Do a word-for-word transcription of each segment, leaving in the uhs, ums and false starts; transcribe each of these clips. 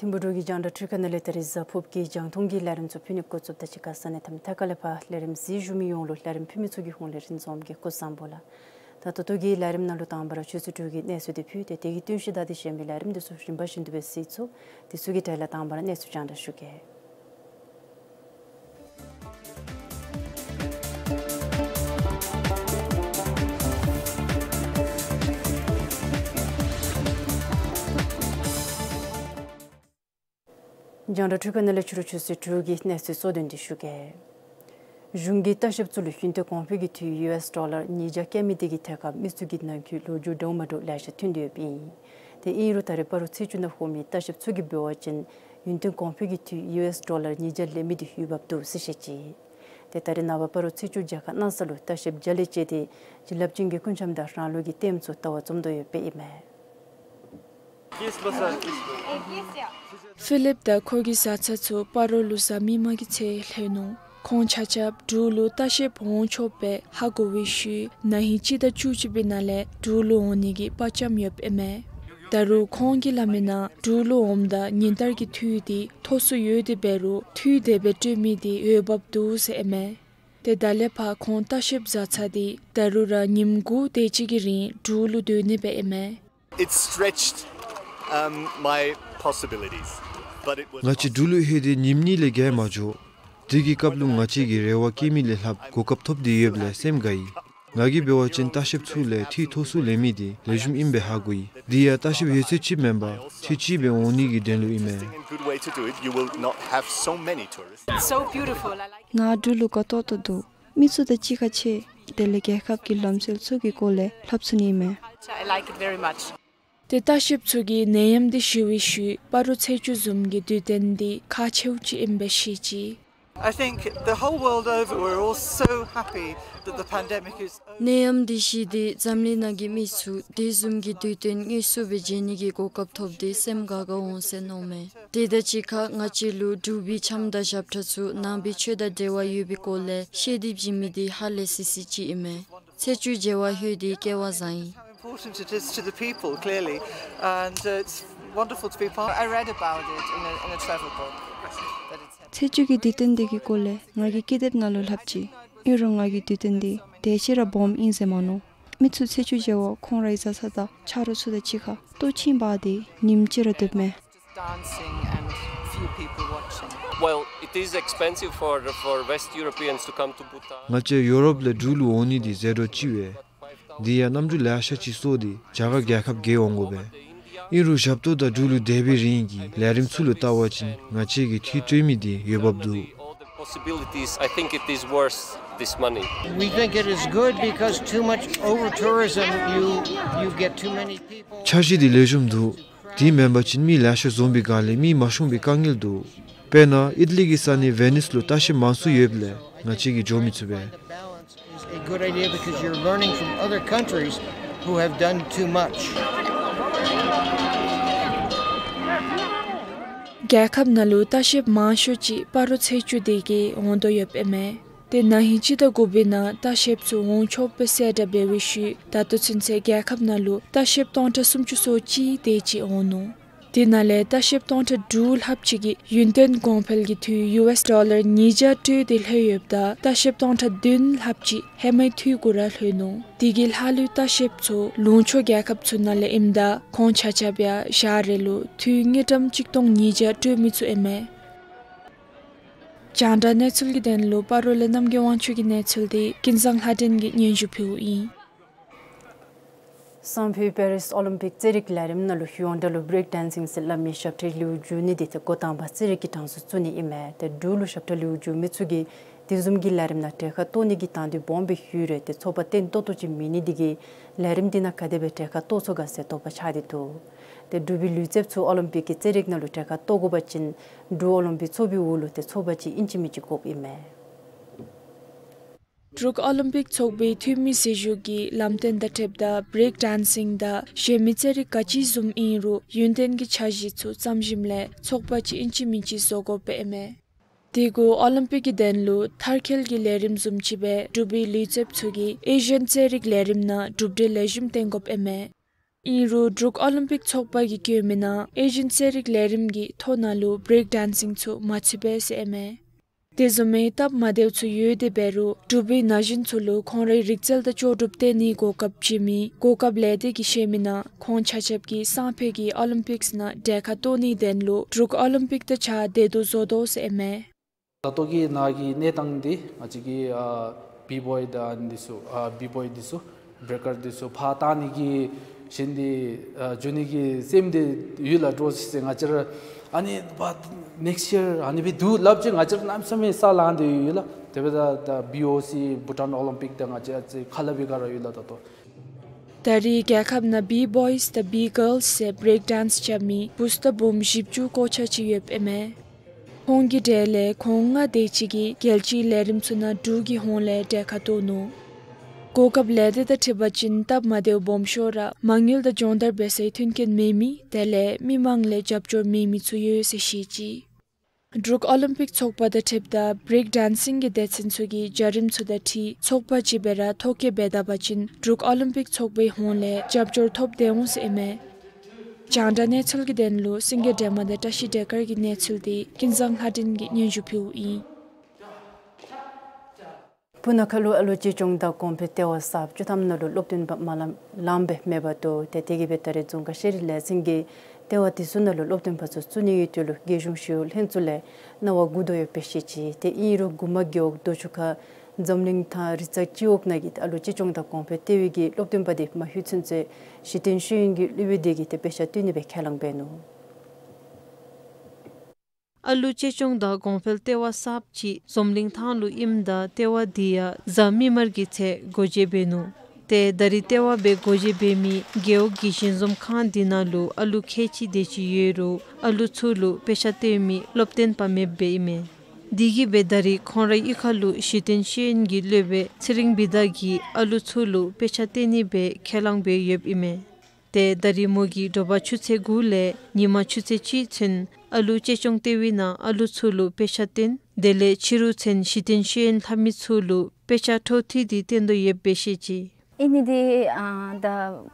ཐིམ་ཕུག་འབྲུག་གི་རྒྱང་བསྒྲགས་འཕྲུལ་ཁང་ནང་ལས་ད་རིས་གཟའ་ཕུརཔ་གི་རྒྱང་མཐོང་གི་ལས་རིམ་ཚུ་ཕུལ་ནི་འགོ་བཙུགསཔ་ད་གཅིག་ཁར་ས་གནས་མཐའ་དག་ལས་ཕར་ལས་རིམ་གཟིགས་བཞུགས་མི་ཡོངས་ལུ་ལས་རིམ་ཕུལ་མི་ཚུ་གི་ཧོངས་ལས་རིན་འཛོམས་ཀྱིས་སྐུ་གཟུགས་བཟང་པོ་ལགས། ད་ད་ལྟོ་གི་ལས་རིམ་ནང་ལུ་དང་པ་ར་ཆུ་ཚོད་དྲུག་གི་གནས་ཚུལ་དེ་ཕུལ་ཏེ་དེ་གི་བསྟུན་གཞི་བདའ་སྟེ་གཞན་མི་ལས་རིམ་དེ་ཚུ་རིམ་པ་བཞིན་དུ་སྦེ་གཟིགས་ཚུགས། དེ་ཚུ་གི་གྲལ་ལས་དང་པ་ར་གནས་ཚུལ་རྒྱང་བསྒྲགས་ཞུ་གེ། རྒྱང་བསྒྲགས་འཕྲུལ་ཁང་ནང་ལས་ཕྱི་རུ་ཆུ་ཚོད་དྲུག་གི་གནས་ཚུལ་གཙོ་དོན་དེ་ཞུ་གེ། གཞུང་གིས་ལྟ་བཤལཔ་ཚུ་ལུ་ཡུན་བརྟན་གོང་འཕེལ་གྱི་འཐུས་ཡུ་ཨེསི་ཌོ་ལར་ཉིས་བརྒྱ་བཀལ་མི་དེ་གིས་ཐད་ཀར་མི་ཚུ་གི་ནང་འཁོད་ལོ་རྒྱུས་འདྲཝ་མ་འདྲཝ་ལེ་ཤ་ཐོན་ཏེ་ཡོདཔ་ཨིན། ཏེ་ཨིན་རུང་ད་རེས་སྤ་རོ་ཚེས་བཅུ་ནང་ལྷོད་མི་ལྟ་བཤལཔ་ཚུ་གིས་འབད་བ་ཅིན་ཡུན་བརྟན་གོང་འཕེལ་གྱི་འཐུས་ཡུ་ཨེསི་ཌོ་ལར་ཉིས་བརྒྱ་ལེན་མི་དེ་ཡོདཔ་འདུག་ཟེར་བཤད་ཅི། ཏེ་ད་རེས་ནངས་པ་སྤ་རོ་ཚེས་བཅུ་རྒྱལ་ཁབ་གནམ་ས་ལུ་ལྟ་བཤལཔ་བརྒྱ་ལས་བཅད་དེ་བྱིན་རླབས་ཅན་གྱི་སྐུ་འཆམ་དང་རང་ལུགས་ཀྱི་ལྟདམོ་ཚུ་ལྟ་བར་འཛོམས་དོ་ཡོདཔ་ཨིན་མས། ཕི་ལིཔ་དང་ཁོ་གི་བཟའ་ཚང་ཚུ་སྤ་རོ་ལུ་གཟའ་མིག་དམར་གྱི་ཚེ་ལྷོད་ནུག། ཁོང་ཆ་ཁྱབ་འབྲུག་ལུ་ལྟ་བཤལཔ་འོང་ཆོགཔ་སྦེ་ཧ་གོ་བའི་ཤུལ་ན་ཧིང་སྤྱི་ཟླ་བཅུ་གཅིག་པའི་ནང་ལས་འབྲུག་ལུ་འོང་ནི་གི་དཔའ་བཅམ་ཡོདཔ་ཨིན་མས། ད་རུང་ཁོང་གིས་སླབ་མིའི་ནང་འབྲུག་ལུ་འོངམ་ད་ཉིན་ལྟར་གྱི་འཐུས་དེ་མཐོ་སུ་ཡོད་དེ་འབད་རུང་འཐུས་དེ་སྦེ་སྤྲོད་མི་དེ་འོས་འབབ་འདུག་ཟེར་ཨིན་མས། ཏེ་ད་ལས་ཕར་ཁོང་ལྟ་བཤལཔ་བཟའ་ཚང་དེ་ད་རུང་ར་ཉིནམ་དགུ་དེ་ཅིག་གི་རིང་འབྲུག་ལུ་སྡོད་ནི་སྦེ་ཨིན་མས། It stretched, um, my possibilities, but it was ང་བཅས་འབྲུག་ལུ་ལྷོད་དེ་ཉིནམ་གཉིས་ལས་བརྒལ་མ་འགྱོ། དེ་གི་སྐབས་ལུ་ང་བཅས་ཀྱི་རེ་བ་བསྐྱེད་མི་ལས་ལྷགཔ་གོ་སྐབས་ཐོབ་སྟེ་ཡོདཔ་ལས་སེམས་དགའ་ཡི། ང་གིས་འབད་བ་ཅིན་ལྟ་བཤལཔ་ཚུ་ལས་འཐུས་མཐོ་སུ་ལེན་མི་དེ་ལེགས་ཤོམ་ཨིནམ་སྦེ་ཧ་གོ་ཡི། དེ་ཡང་ལྟ་བཤལཔ་ཡོད་ཚད་ཅིག་མེན་པར་ཚད་ཅིག་སྦེ་འོང་ནི་གི་དོན་ལུ་ཨིན་མས། Good way to do it. You will not have so many tourists. It's so beautiful. I like it. ང་འབྲུག་ལུ་དགའ་ཏོག་ཏོ་འདུག། མི་ཚུ་དང་གཅིག་ཁར་ཕྱད། དེ་ལས་རྒྱལ་ཁབ་ཀྱི་ལམ་སྲོལ་ཚུ་གི་སྐོར་ལས་ལྷབ་ཚུགས་ནི་ཨིན་མས། I like it very much. ཏེ་ལྟ་བཤལཔ་ཚུ་གིས་ནད་ཡམས་དེ་ཞི་བའི་ཤུལ་སྤ་རོ་ཚེས་བཅུ་བཟུམ་གྱི་དུས་སྟོན་དེ་ཁག་ཆེཝ་ཅིག་ཨིནམ་སྦེ་བཤད་ཅི། I think the whole world over, we're all so happy that the pandemic is over. ནད་ཡམས་དེ་ཞི་སྟེ་འཛམ་གླིང་ནང་གི་མི་ཚུ་དེ་བཟུམ་གྱི་དུས་སྟོན་དངོས་སུ་སྦེ་མཇལ་ནི་གི་གོ་སྐབས་ཐོབ་སྟེ་སེམས་དགའ་དགའ་འོང་ཟེར་མནོཝ་མས། དེ་དང་གཅིག་ཁར་ང་བཅས་ལུ་འབྲུག་པའི་འཆམ་དང་ཞབས་ཁྲ་ཚུ་ནང་པའི་ཆོས་དང་འབྲེལ་བ་ཡོད་པའི་སྐོར་ལས་བཤད་དེ་བྱིན་མི་དེ་ཧ་ལས་སི་སི་ཅིག་ཨིན་མས། ཚེས་བཅུ་མཇལ་བར་ལྷོད་དེ་སྐལ་བ་བཟང་ཡི། How important it is to the people, clearly, and, uh, it's wonderful to be part. I read about it in a, in a travel book, that it's ཚེས་བཅུ་གི་དུས་སྟོན་དེ་གི་སྐོར་ལས་ང་གིས་ཀི་དེབ་ནང་ལུ་ལྷབ་ཅི། ཨིན་རུང་ང་གིས་དུས་སྟོན་དེ་དེ་ཅིག་ར་སྦོམ་ཨིན་ཟེར་མ་མནོ། མི་ཚུ་ཚེས་བཅུ་མཇལ་བར་ཁོང་རའི་བཟའ་ཚང་དང་ཆ་རོགས་ཚུ་དང་གཅིག་ཁར་ལྟོ་ཆིངས་འབག་སྟེ་ཉིནམ་གཅིག་ར་སྡོདཔ་མས། Dancing and few people watching. Well, it is expensive for, for West Europeans to come to Bhutan. ང་བཅས་ཡོ་རོབ་ལས་འབྲུག་ལུ་འོང་ནི་དེ་ཟད་འགྲོ་ལྕི་བས། དེ་ཡང་གནམ་གྲུ་ལེ་ཤ་ཅིག་བསོར་ཏེ་རྒྱ་གར་རྒྱལ་ཁབ་བརྒལ་འོང་དགོ་པས། ཨིན་རུང་ཞབས་ཏོག་དང་འབྲུག་ལུ་སྡོད་པའི་རིང་གི་ལས་རིམ་ཚུ་ལུ་བལྟ་བ་ཅིན་ང་བཅས་ཀྱི་འཐུས་སྤྲོད་མི་དེ་འོས་འབབ་འདུག། All the possibilities, I think it is worth this money. We think it is good because too much over-tourism, you, you get too many people. འཆར་གཞི་དེ་ལེགས་ཤོམ་འདུག། དེ་མེན་པ་ཅིན་མི་ལེ་ཤ་འཛོམས་པའི་སྒང་ལས་མི་མ་ཤོང་པའི་དཀའ་ངལ་འདུག། དཔེར་ན་ཨིཊ་ལི་གི་ས་གནས་ཝེ་ནིས་ལུ་ལྟ་བཤལཔ་མང་སུ་ཡོདཔ་ལས་ང་བཅས་ཀྱིས་འགྱོ་མི་ཚུགས་པས། It's a good idea because you're learning from other countries who have done too much. རྒྱལ་ཁབ་ནང་ལུ་ལྟ་བཤལཔ་མང་ཤོས་ཅིག་སྤ་རོ་ཚེས་བཅུ་དེ་གིས་འོང་དོ་ཡོདཔ་ཨིན་མས། ཏེ་ན་ཧིང་སྤྱི་ཟླ་དགུ་པའི་ནང་ལྟ་བཤལཔ་ཚུ་འོང་ཆོགཔ་སྦེ་གསལ་བསྒྲགས་འབད་བའི་ཤུལ་ད་ལྟོ་ཚུན་ཚོད་རྒྱལ་ཁབ་ནང་ལུ་ལྟ་བཤལཔ་སྟོང་ཕྲག་སུམ་ཅུ་སོ་གཅིག་དེ་ཅིག་འོང་ནུག། དེ་ནང་ལས་ལྟ་བཤལཔ་སྟོང་ཕྲག་དྲུག་ལྷགཔ་ཅིག་གིས་ཡུན་བརྟན་གོང་འཕེལ་གྱི་འཐུས་ཡུ་ཨེསི་ཌོ་ལར་ཉིས་བརྒྱ་སྤྲོད་དེ་ལྷོད་ཡོདཔ་ད་ལྟ་བཤལཔ་སྟོང་ཕྲག་བདུན་ལྷགཔ་ཅིག་ཧེ་མའི་འཐུས་གུ་ར་ལྷོད་ནུག། དེ་གི་ལྷག་ལུས་ལྟ་བཤལཔ་ཚུ་ལུང་ཕྱོགས་རྒྱལ་ཁབ་ཚུ་ནང་ལས་ཨིནམ་ད་ཁོང་ཆ་ཁྱབ་ཡང་ཞག་རེ་ལུ་འཐུས་དངུལ་ཀྲམ་གཅིག་སྟོང་ཉིས་བརྒྱ་སྤྲོད་མི་ཚུ་ཨིན་མས། རྒྱང་བསྒྲགས་གནས་ཚུལ་གྱི་དོན་ལུ་སྤ་རོ་ལས་རྣམ་རྒྱལ་དབང་ཕྱུག་གི་གནས་ཚུལ་དེ་ཀུན་བཟང་ལྷ་སྒྲོན་གྱིས་སྙན་ཞུ་ཕུལཝ་ཨིན། སང་ཕོད་པེ་རིས་ཨོ་ལིམ་པིག་རྩེད་རིགས་ལས་རིམ་ནང་ལུ་ཡོངས་གྲགས་ལུ་བྷེརེག་ཌེན་སིང་ཟེར་སླབ་མི་ཞབས་ཁྲ་ལེའུ་བཅུ་གཉིས་དེ་ཏེ་འགོ་དང་པ་རྩེད་རིགས་ཀྱི་གྲངས་སུ་བཙུགས་ནི་ཨིན་མས། ཏེ་འབྲུག་ལུ་ཞབས་ཁྲ་ལེའུ་བཅུ་མི་ཚུ་གིས་དེ་བཟུམ་གྱི་ལས་རིམ་ནང་གྲལ་ཁར་གཏོགས་ནི་གི་དང་འདོད་སྦོམ་སྦེ་ཡོད་རུང་ཏེ་ཚོགས་པ་བརྟན་ཏོག་ཏོ་ཅིག་མེད་ནི་དེ་གིས་ལས་རིམ་དེ་ནང་ག་དེ་སྦེ་གྲལ་ཁར་གཏོགས་ཚུགས་ག་ཟེར་དོགས་པ་ཆགས་ཏེ་འདུག། ཏེ་འབྲུག་པའི་ལུས་རྩལཔ་ཚུ་ཨོ་ལིམ་པིག་གི་རྩེད་རིགས་ནང་ལུ་གྲལ་ཁར་གཏོགས་དགོ་པ་ཅིན་འབྲུག་ཨོ་ལིམ་པིག་ཚོགས་པའི་འོག་ལུ་ཏེ་ཚོགས་པ་ཅིག་ཨིན་ཅི་མིན་ཅི་དགོཔ་ཨིན་མས། འབྲུག་ཨོ་ལིམ་པིག་ཚོགས་པའི་འཐུས་མི་སྲི་ཞུ་གིས་ལམ་སྟོན་དང་འཁྲིལཝ་ད་བྷེརེག་ཌེན་སིང་དང་གཞན་མི་རྩེད་རིགས་ག་ཅི་བཟུམ་ཨིན་རུང་ཡུན་བརྟན་གྱི་འཆར་གཞི་ཚུ་བརྩམས་ཞིནམ་ལས་ཚོགས་པ་ཅིག་ཨིན་ཅི་མིན་ཅི་བཟོ་དགོཔ་ཨིན་མས། དེ་གུ་ཨོ་ལིམ་པིག་གི་དོན་ལུ་མཐར་འཁྱོལ་གྱི་ལས་རིམ་བཟུམ་ཅིག་སྦེ་འབྲུག་པའི་ལུས་རྩལཔ་ཚུ་གིས་ཨེ་ཤི་ཡན་རྩེད་རིགས་ལས་རིམ་ནང་གྲུབ་འབྲས་ལེགས་ཤོམ་བསྟན་དགོཔ་ཨིན་མས། ཨིན་རུང་འབྲུག་ཨོ་ལིམ་པིག་ཚོགས་པ་གིས་བཀོད་མི་ནང་ཨེ་ཤི་ཡན་ཚན་རིག་ལས་རིམ་གྱི་ཐོ་ནང་ལུ་བྲེག་ཌེན་སིང་ཚུ་མ་ཚུད་པས་ཟེར་ཨིན་མས། དེ་བཟུམ་མའི་སྟབས་མ་བདེཝ་ཚུ་ཡོད་དེ་འབད་རུང་འབྲུག་པའི་ན་གཞོན་ཚུ་ལུ་ཁོང་རའི་རིག་རྩལ་དང་ལྕོགས་གྲུབ་སྟོན་ནིའི་གོ་སྐབས་བྱིན་མི་གོ་སྐབས་ལས་སྡེ་གིས་བཤད་མི་ནང་ཁོང་ཆ་ཁྱབ་ཀྱིས་སང་ཕོད་ཀྱི་ཨོ་ལིམ་པིགསི་ནང་གྲལ་ཁར་གཏོགས་ནིའི་དོན་ལུ་འབྲུག་ཨོ་ལིམ་པིག་དང་གཅིག་ཁར་བདེ་སྡུག་བཟོ་དོ་ཟེར་ཨིན་མས། ད་ལྟོ་གི་ནཱ་གི་གནས་སྟངས་འདི་ང་བཅས་ཀྱི་ཨ་བི་བོའི་དང་འདི་ཚུ་ཨ་བི་བོའི་འདི་ཚུ་བྲེ་ཀར་འདི་ཚུ་ཕར་བཏང་ནི་གི་ཞིནམ་འདི་ཨ་འགྱོ་ནི་གི་སེམས་འདི་ཡོད་ལགས། འགྱོ་ཟེར་ང་བཅས་ར་ཨ་ནི་བ་ནེགསི་ཡར་ཨ་ནི་སྦེ་འདུག་སླབ་ཅི། ང་བཅས་ར་གནམ་མེད་ས་མེད་ས་ལང་སྟེ་ཡོད་ལགས། དེ་འབདཝ་ད་ད་བི་ཨོ་སི་བྷུ་ཊཱན་ཨོ་ལིམ་པིག་དང་ང་བཅས་ཨ་ཙི་ཁ་སླབ་པའི་སྒང་ར་ཡོད་ལགས། ད་ལྟོ་ད་རེས་རྒྱལ་ཁབ་ནང་བི་བོའིསི་དང་བི་གཱརལསི་ཟེར་བྲེག་ཌེན་སི་རྐྱབ་མི་བུཚ་དང་བུམོ་བཞི་བཅུ་གོ་ཆ་ཅིག་ཡོདཔ་ཨིན་མས། ཁོང་གི་གྲས་ལས་ཁོང་ལྔ་དེ་ཅིག་གིས་རྒྱལ་སྤྱིའི་ལས་རིམ་ཚུ་ནང་འབྲུག་གི་ཧོངས་ལས་གྲལ་ཁར་གཏོགས་ནུག། གོ་སྐབས་ལས་སྡེ་དང་འཁྲིལ་བ་ཅིན་སྟབས་མ་བདེཝ་སྦོམ་ཤོས་ར་མ་དངུལ་དང་སྦྱོང་བརྡར་འབད་སའི་མཐུན་རྐྱེན་མེད་མི་དེ་ལས་མི་མང་ལས་རྒྱབ་སྐྱོར་མེད་མི་ཚུ་ཡོད་ཟེར་བཤད་ཅི། འབྲུག་ཨོ་ལིམ་པིག་ཚོགས་པ་དང་འཁྲིལཝ་ད་བྲེག་ཌེན་སིང་གི་སྡེ་ཚན་ཚུ་གིས་བྱ་རིམ་ཚུ་དང་འཁྲིལ་ཚོགས་པ་ཅིག་སྦེ་ར་ཐོ་བཀོད་འབད་ད་པ་ཅིན་འབྲུག་ཨོ་ལིམ་པིག་ཚོགས་པའི་ཧོངས་ལས་རྒྱབ་སྐྱོར་ཐོབ་སྟེ་འོང་ཟེར་ཨིན་མས། རྒྱང་བསྒྲགས་གནས་ཚུལ་གྱི་དོན་ལུ་སེང་གེ་སྒྲོལ་མ་དང་བཀྲ་ཤིས་སྒྲོལ་དཀར་གྱི་གནས་ཚུལ་འདི་ཀུན་བཟང་ལྷ་སྒྲོན་གྱིས་སྙན་ཞུ་ཕུལཝ་ཨིན། སྤུ་ན་ཁ་ལུ་ཨ་ལུ་གཅེས་སྐྱོང་དང་གོང་འཕེལ་ལྟེ་བ་གསརཔ་བཅུ་ཐམ་ནང་ལུ་སློབ་སྟོན་པ་མ་ལང་ལངམ་སྦེ་མེདཔ་འདུག། ཏེ་དེ་གིས་སྦེ་ད་རེས་རྫོང་ཁག་ཤེས་རིག་ལས་འཛིན་གྱིས་ལྟེ་བ་དེ་ཚུ་ནང་ལུ་སློབ་སྟོན་པ་ཚུ་བཙུགས་ནི་ཡོད་དོ་ལུ་རྒྱལ་གཞུང་ཞི་གཡོག་ལྷན་ཚོགས་ལས་གནང་བ་བསྒུགས་དོ་ཡོདཔ་སྦེ་བཤད་ཅི། ཏེ་ཨིན་རུང་མགུ་མ་རྒེད་འོག་རྡོ་ཆུ་ཁ་འཛམ་གླིང་ཐང་རི་ཚ་སྤྱི་འོག་ནང་གི་ཨ་ལུ་གཅེས་སྐྱོང་དང་གོང་འཕེལ་ལྟེ་བའི་གི་སློབ་སྟོན་པ་དེ་མ་ལྷོད་ཚུན་ཚོད་གཞི་རྟེན་ཤེས་ཡོན་གྱི་སློབ་དཔོན་དེ་གིས་ཏེ་དཔེ་ཆ་སྟོན་ནི་སྦེ་ཁས་བླངས་འབད་ནུག། ཨ་ལུ་གཅེས་སྐྱོང་དང་གོང་འཕེལ་ལྟེ་བ་གསརཔ་ཅིག་འཛམ་གླིང་ཐང་ལུ་ཨིནམ་ད་ལྟེ་བ་འདི་ཡང་གཟའ་མིག་དམར་གྱི་ཚེ་སྒོ་འབྱེད་འབད་ནུག། ཏེ་ད་རིས་ལྟེ་བ་སྦེ་སྒོ་འབྱེད་འབད་མི་རྒེད་འོག་གི་ཞིང་འཛོམས་ཁང་འདི་ནང་ལུ་ཨ་ལུ་ཁལ་གཅིག་དེ་ཅིག་ཡོད་རུང་ཨ་ལུ་ཚུ་ལུ་དཔེ་ཆ་སྟོན་མི་སློབ་སྟོན་པ་མེདཔ་སྦེ་ཨིན་མས། དེ་གིས་སྦེ་ད་རིས་ཁོང་རའི་གཡུས་ཁ་ལུ་གཞི་རྟེན་ཤེས་ཡོན་གྱི་སློབ་དཔོན་ཚེ་རིང་བི་དྷ་གིས་ཨ་ལུ་ཚུ་ལུ་དཔེ་ཆ་སྟོན་ནི་སྦེ་ཁས་བླངས་འབད་ཡོདཔ་ཨིན་མས། ཏེ་ད་རིས་མོ་གིས་དྲོ་པ་ཆུ་ཚོད་དགུ་ལས་ཉིན་མ་ཆུ་ཚོད་གཅིག་ཚུན་ཨ་ལུ་གཅེས་སྐྱོང་ལྟེ་བའི་ནང་ཨ་ལུ་ཚུ་ལུ་དཔེ་ཆ་སྟོན། དེ་ལས་ཕྱི་རུ་ཚུན་གཞི་རྟེན་ཤེས་ཡོན་ལྷབ་མི་ཚུ་ལུ་དཔེ་ཆ་འཕྲོ་མཐུད་དེ་སྟོན་དོ་ཡོདཔ་སྦེ་བཤད་ཅི། ཨིན་ནི་འདི་ཨ་ད་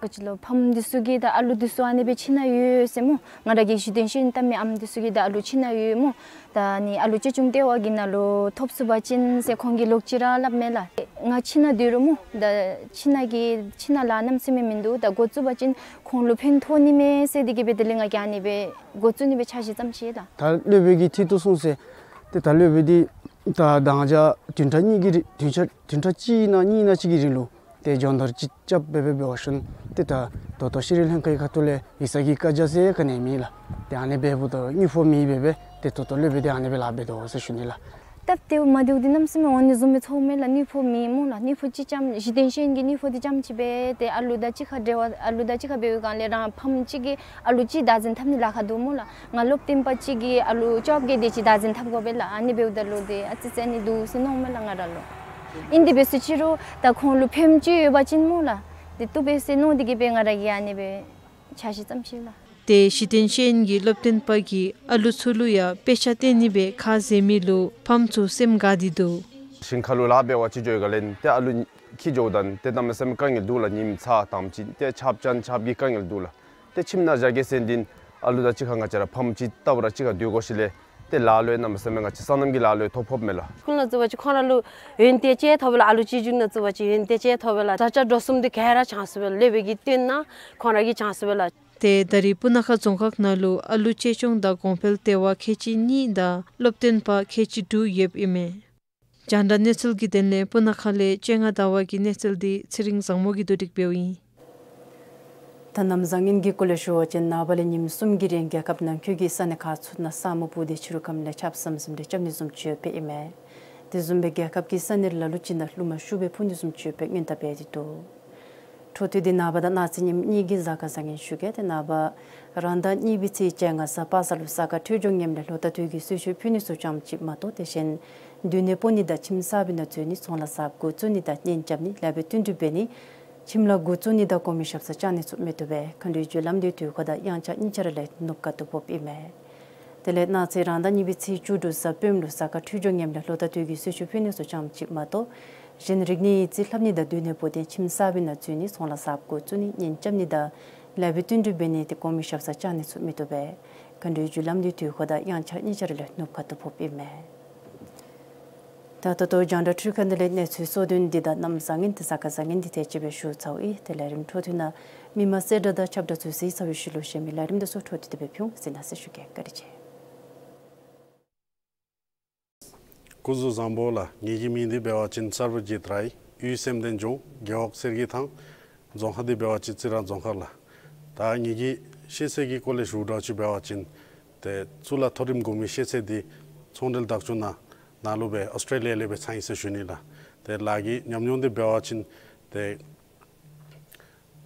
ག་ཅི་ལོ་ཕམ་འདི་ཚུ་གིས་ད་ཨ་ལུ་འདི་ཚུ་ཨ་ནི་སྦེ་ཁྱིམ་ནང་ཡོད་ཟེར་སྨོ། ང་ར་གི་གཞི་རྟེན་ཤེས་ཡོན་ལྟ་མི་ཨམ་འདི་ཚུ་གིས་ད་ཨ་ལུ་ཁྱིམ་ནང་ཡོད་སྨོ། ད་ནི་ཨ་ལུ་གཅེས་སྐྱོང་ལྟེ་བ་གི་ནང་ལུ་ཐོབ་ཚུགས་པ་ཅིན་ཟེར་ཁོང་གིས་ལོག་ཅི་ར་སླབ་མས་ལགས། ང་ཁྱིམ་ནང་སྡོད་རུང་སྨོ། ད་ཁྱིམ་ནང་གི་ཁྱིམ་ནང་ལཱ་གནམ་མེད་ས་མེད་མིན་འདུག། ད་འགོ་བཙུགས་པ་ཅིན་ཁོང་ལུ་ཕན་ཐོགས་ནི་མས་ཟེར་དེ་གིས་སྦེ་དེ་ལས་ང་གིས་ཨ་ནི་སྦེ་འགོ་བཙུགས་ནི་སྦེ་འཆར་གཞི་བརྩམས་ཅི་ལགས། ད་སློབ་དཔོན་གྱི་ཐད་དུ་སོང་ཟེར། ཏེ་ད་སློབ་དཔོན་འདི་ད་དང་ཅ་བདུན་ཕྲག་གཉིས་ཀྱི་རིང་བདུན་ཕྲག་བདུན་ཕྲག་གཅིག་ནང་གཉིས་ནང་ཅིག་གི་རིང་ལུ་ཏེ་སྦྱོང་བརྡར་ཅིག་རྐྱབ་སྦེ་སྦེ་འབད་བ་ཅིན་ཏེ་ད་ད་ལྟོ་ཤེས་རིག་ལྷན་ཁག་གི་ཁ་ཐུག་ལས་ཡིག་ཚང་གི་བཀའ་རྒྱ་ཟེར་ག་ནི་མེད་ལགས། ཏེ་ཨ་ནི་སྦེ་འབདཝ་ད་དངུལ་ཕོགས་མེད་སྦེ་སྦེ་ཏེ་ད་ལྟོ་སློབ་དཔོན་འདི་ཨ་ནི་སྦེ་ལཱ་འབད་དོ་ཟེར་ཞུ་ནི་ལགས། སྟབས་བདེཝ་མ་བདེཝ་འདི་གནམ་མེད་ས་མེད་འོང་ནི་བཟུམ་སྦེ་ཚོརཝ་མས་ལགས། དངུལ་ཕོགས་མེད་སྨོ་ལགས། དངུལ་ཕོགས་ཅིག་རྐྱངམ་གཞི་རྟེན་ཤེས་ཡོན་གྱི་དངུལ་ཕོགས་འདི་རྐྱངམ་ཅིག་སྦེ་ཏེ་ཨ་ལུ་དང་གཅིག་ཁར་འབྲེལ་བ་ཨ་ལུ་དང་གཅིག་ཁར་འབད་བའི་སྒང་ལས་རང་ཕམ་གཅིག་གིས་ཨ་ལུ་གཅིག་བདག་འཛིན་འཐབ་ནི་ལཱ་ཁག་འདུག་སྨོ་ལགས། ང་སློབ་སྟོན་པ་གཅིག་གིས་ཨ་ལུ་བཅོ་བརྒྱད་དེ་ཅིག་བདག་འཛིན་འཐབ་དགོ་པས་ལགས། ཨ་ནི་འབདཝ་ད་ལུ་ཏེ་ཨ་ཙི་ཙི་ཨ་ནི་འདུག་ཟེར་མནོཝ་མས་ལགས་ང་ར་ལུ། ཨིན་དེ་སྦེ་ཟེར་ཅི་རུང་ད་ཁོང་ལུ་ཕནམ་ཅིག་ཡོད་པ་ཅིན་སྨོ་ལགས། ཏེ་བཏུབ་པས་ཟེར་མནོ་དེ་གིས་སྦེ་ང་ར་གིས་ཨ་ནི་སྦེ་འཆར་གཞི་བརྩམས་ཅི་ལགས། ཏེ་གཞི་རྟེན་ཤེས་ཡོན་གྱི་སློབ་སྟོན་པ་གིས་ཨ་ལུ་ཚུ་ལུ་ཡང་དཔེ་ཆ་སྟོན་ནི་སྦེ་ཁ་བཟེད་མི་ལུ་ཕམ་ཚུ་སེམས་དགའ་སྟེ་འདུག། ཞིང་ཁ་ལུ་ལཱ་འབད་བ་ཅིན་འགྱོ་བའི་སྒང་ལས་ཏེ་ཨ་ལུ་འཁྱིད་འགྱོཝ་ད་ཏེ་གནམ་མེད་ས་མེད་དཀའ་ངལ་འདུག་ལགས། ཉིམ་ཚ་དམ་ཅིག་ཏེ་ཆརཔ་ཅན་ཆརཔ་གི་དཀའ་ངལ་འདུག་ལགས། ཏེ་ཁྱིམ་ནང་བཞག་གེ་ཟེར་ཏེ་ཨ་ལུ་དང་གཅིག་ཁར་ང་བཅས་ར་ཕམ་ཅིག་བལྟ་བར་གཅིག་ཁར་སྡོད་དགོ་ཞིནམ་ལས་ཏེ་ལཱ་ལོ་ཡང་གནམ་མེད་ས་མེད་ང་བཅས་སོ་ནམ་གྱི་ལཱ་ལོ་ཡང་ཐོབ་ཕོགཔ་མས་ལགས། སྐུལ་ནང་བཙུགས་པ་ཅིན་ཁོང་ར་ལུ་ཡོན་ཏན་ཅིག་ཐོབ་པས་ལགས། ཨ་ལུ་གཅེས་འཛིན་ནང་བཙུགས་པ་ཅིན་ཡོན་ཏན་ཅིག་ཐོབ་པས་ལགས། ད་ཆ་འགྲོ་སོངམ་འདི་ག་ར་ཆང་ས་སྦེ་ལགས། སློབ་དཔོན་གྱིས་སྟོན་ན་ཁོང་ར་གིས་ཆང་ས་སྦེ་ལགས། ཏེ་ད་རིས་སྤུ་ན་ཁ་རྫོང་ཁག་ནང་ལུ་ཨ་ལུ་གཅེས་སྐྱོང་དང་གོང་འཕེལ་ལྟེ་བ་ཁལ་གཅིག་གཉིས་དང་སློབ་སྟོན་པ་ཁལ་གཅིག་དྲུག་ཡོདཔ་ཨིན་མས། རྒྱང་བསྒྲགས་གནས་ཚུལ་གྱི་དོན་ལས་སྤུ་ན་ཁ་ལས་ལྕང་ང་ཟླ་བ་གི་གནས་ཚུལ་འདི་ཚེ་རིང་བཟང་མོ་གིས་བསྡུ་སྒྲིག་འབདཝ་ཨིན། ད་གནམ་བཟང་ངན་གྱི་སྐོར་ལས་ཞུ་བ་ཅིན་ནངས་པ་ལས་ཉིནམ་གསུམ་གྱི་རིང་རྒྱལ་ཁབ་ནང་འཁོད་ཀྱི་ས་གནས་ཁག་ཚུ་ནང་ས་སྨུག་ཕུབ་སྟེ་ཕྱི་རུ་ཁམས་ལས་ཆརཔ་ཟམ་ཟིམ་རེ་རྐྱབ་ནི་བཟུམ་ཅིག་ཡོདཔ་ཨིན་མས། དེ་བཟུམ་སྦེ་རྒྱལ་ཁབ་ཀྱི་ས་གནས་ལ་ལུ་ཅིག་ནང་རླུང་མ་ཤུགས་སྦེ་འཕུ་ནི་བཟུམ་ཅིག་ཡོདཔ་སྔོན་བརྡ་འབད་དེ་འདུག། འཕྲོ་མཐུད་དེ་ནངས་པ་དང་གནངས་ཚེ་ཉིནམ་གཉིས་ཀྱི་གཟའ་སྐར་བཟང་ངན་ཞུ་གེ། ཏེ་ནངས་པ་རང་ཟླ་གཉིས་པའི་ཚེས་བཅོ་ལྔ་གཟའ་པ་སངས་ལུ་གཟའ་སྐར་འཕྲོད་སྦྱོར་ངནམ་ལས་ལོ་ཟླ་དུས་ཀྱི་གསོལ་མཆོད་ཕུལ་ནི་ཚུ་ཙམ་ཅིག་མ་གཏོགས་དེ་བཞིན་སྡོད་གནས་སྤོ་ནི་དང་ཁྱིམ་གསར་པའི་ནང་འཛུལ་ནི་ཚོང་ལཱ་གསརཔ་འགོ་བཙུགས་ནི་དང་གཉེན་རྐྱབ་ནི་ལེགས་པའི་བསྟུན་གྲོས་འབད་ནི་ཁྱིམ་ལཱ་འགོ་བཙུགས་ནི་དང་གོང་མའི་ཞབས་སར་བཅར་ནི་ཚུ་མི་བཏུབ་པས། མཁའ་འགྲོའི་རྒྱུ་ལམ་འདི་དུས་འཁོར་དང་དབྱངས་འཆར་གཉིས་ཆ་ར་ལས་ནུབ་ཀ་ཏུ་ཕོགཔ་ཨིན་མས། དེ་ལས་གནངས་ཚེ་རང་ཟླ་གཉིས་པའི་ཚེས་བཅུ་དྲུག་གཟའ་སྤེནམ་ལུ་གཟའ་སྐར་འཕྲོད་སྦྱོར་ངནམ་ལས་ལོ་ཟླ་དུས་ཀྱི་གསོལ་མཆོད་ཕུལ་ནི་ཚུ་ཙམ་ཅིག་མ་གཏོགས་གཞན་རིག་གནས་ཡིག་རྩིས་ལྷབ་ནི་དང་སྡོད་གནས་སྤོ་སྟེ་ཁྱིམ་གསར་པའི་ནང་འཛུལ་ནི་ཚོང་ལཱ་གསརཔ་འགོ་བཙུགས་ནི་གཉེན་རྐྱབ་ནི་དང་ ལཱ་འབད་བསྟུན་གྲོས་འབད་ནི་དེ་གོ་མི་ཞབས་སར་བཅར་ནི་ཚུ་མི་བཏུབ་པས། མཁའ་འགྲོའི་རྒྱུ་ལམ་འདི་དུས་འཁོར་དང་དབྱངས་འཆར་གཉིས་ཆ་ར་ལས་ནུབ་ཁ་ཐུག་ཕོགཔ་ཨིན་མས། ད་ད་ལྟོ་རྒྱང་བསྒྲགས་འཕྲུལ་ཁང་འདི་ལས་གནས་ཚུལ་གཙོ་དོན་འདི་དང་གནམ་བཟང་ངན་འདི་གཟའ་སྐར་བཟང་ངན་འདི་ཐད་ཅིག་སྦེ་ཞུ་ཚརཝ་ཨིན། ཏེ་ལས་རིམ་འཕྲོ་མཐུད་ནང་མི་མང་གསལ་བསྒྲགས་དང་ཁྱབ་བསྒྲགས་ཚུ་གཟིགས་ཚར་བའི་ཤུལ་ལུ་གཞན་མི་ལས་རིམ་འདི་ཚུ་འཕྲོ་མཐུད་དེ་སྦེ་ཕུལ་འོང་ཟེར་གནང་ཟེར་ཞུ་གེ། བཀའ་དྲིན་ཆེ། སྐུ་གཟུགས་བཟང་པོ་ལགས། ངེ་གི་མིང་འདི་འབད་བ་ཅིན་སརྦ་ཇིཏ་རའི། ཡུལ་སེམས་ལྡན་ལྗོངས། རྒེད་འོག་གསེར་གྱི་ཐང་། རྫོང་ཁག་འདི་འབད་བ་ཅིན་རྩི་རང་རྫོང་ཁག་ལགས། ད་ངེ་གི་ཤེས་ཚད་ཀྱི་སྐོར་ལས་ཞུ་དགོཔ་ཅིག་འབད་བ་ཅིན་ཏེ་གཙུག་ལག་མཐོ་རིམ་གོང་མའི་ཤེས་ཚད་འདི་ཚོང་འབྲེལ་བདག་སྐྱོང་ནང་ནང་ལུ་སྦེ་ཨོསི་ཊེ་ལི་ཡ་ལས་སྦེ་ཚང་ཡི་ཟེར་ཞུ་ནི་ལགས། ཏེ་ལཱ་གི་ཉམས་མྱོང་འདི་འབད་བ་ཅིན་ཏེ་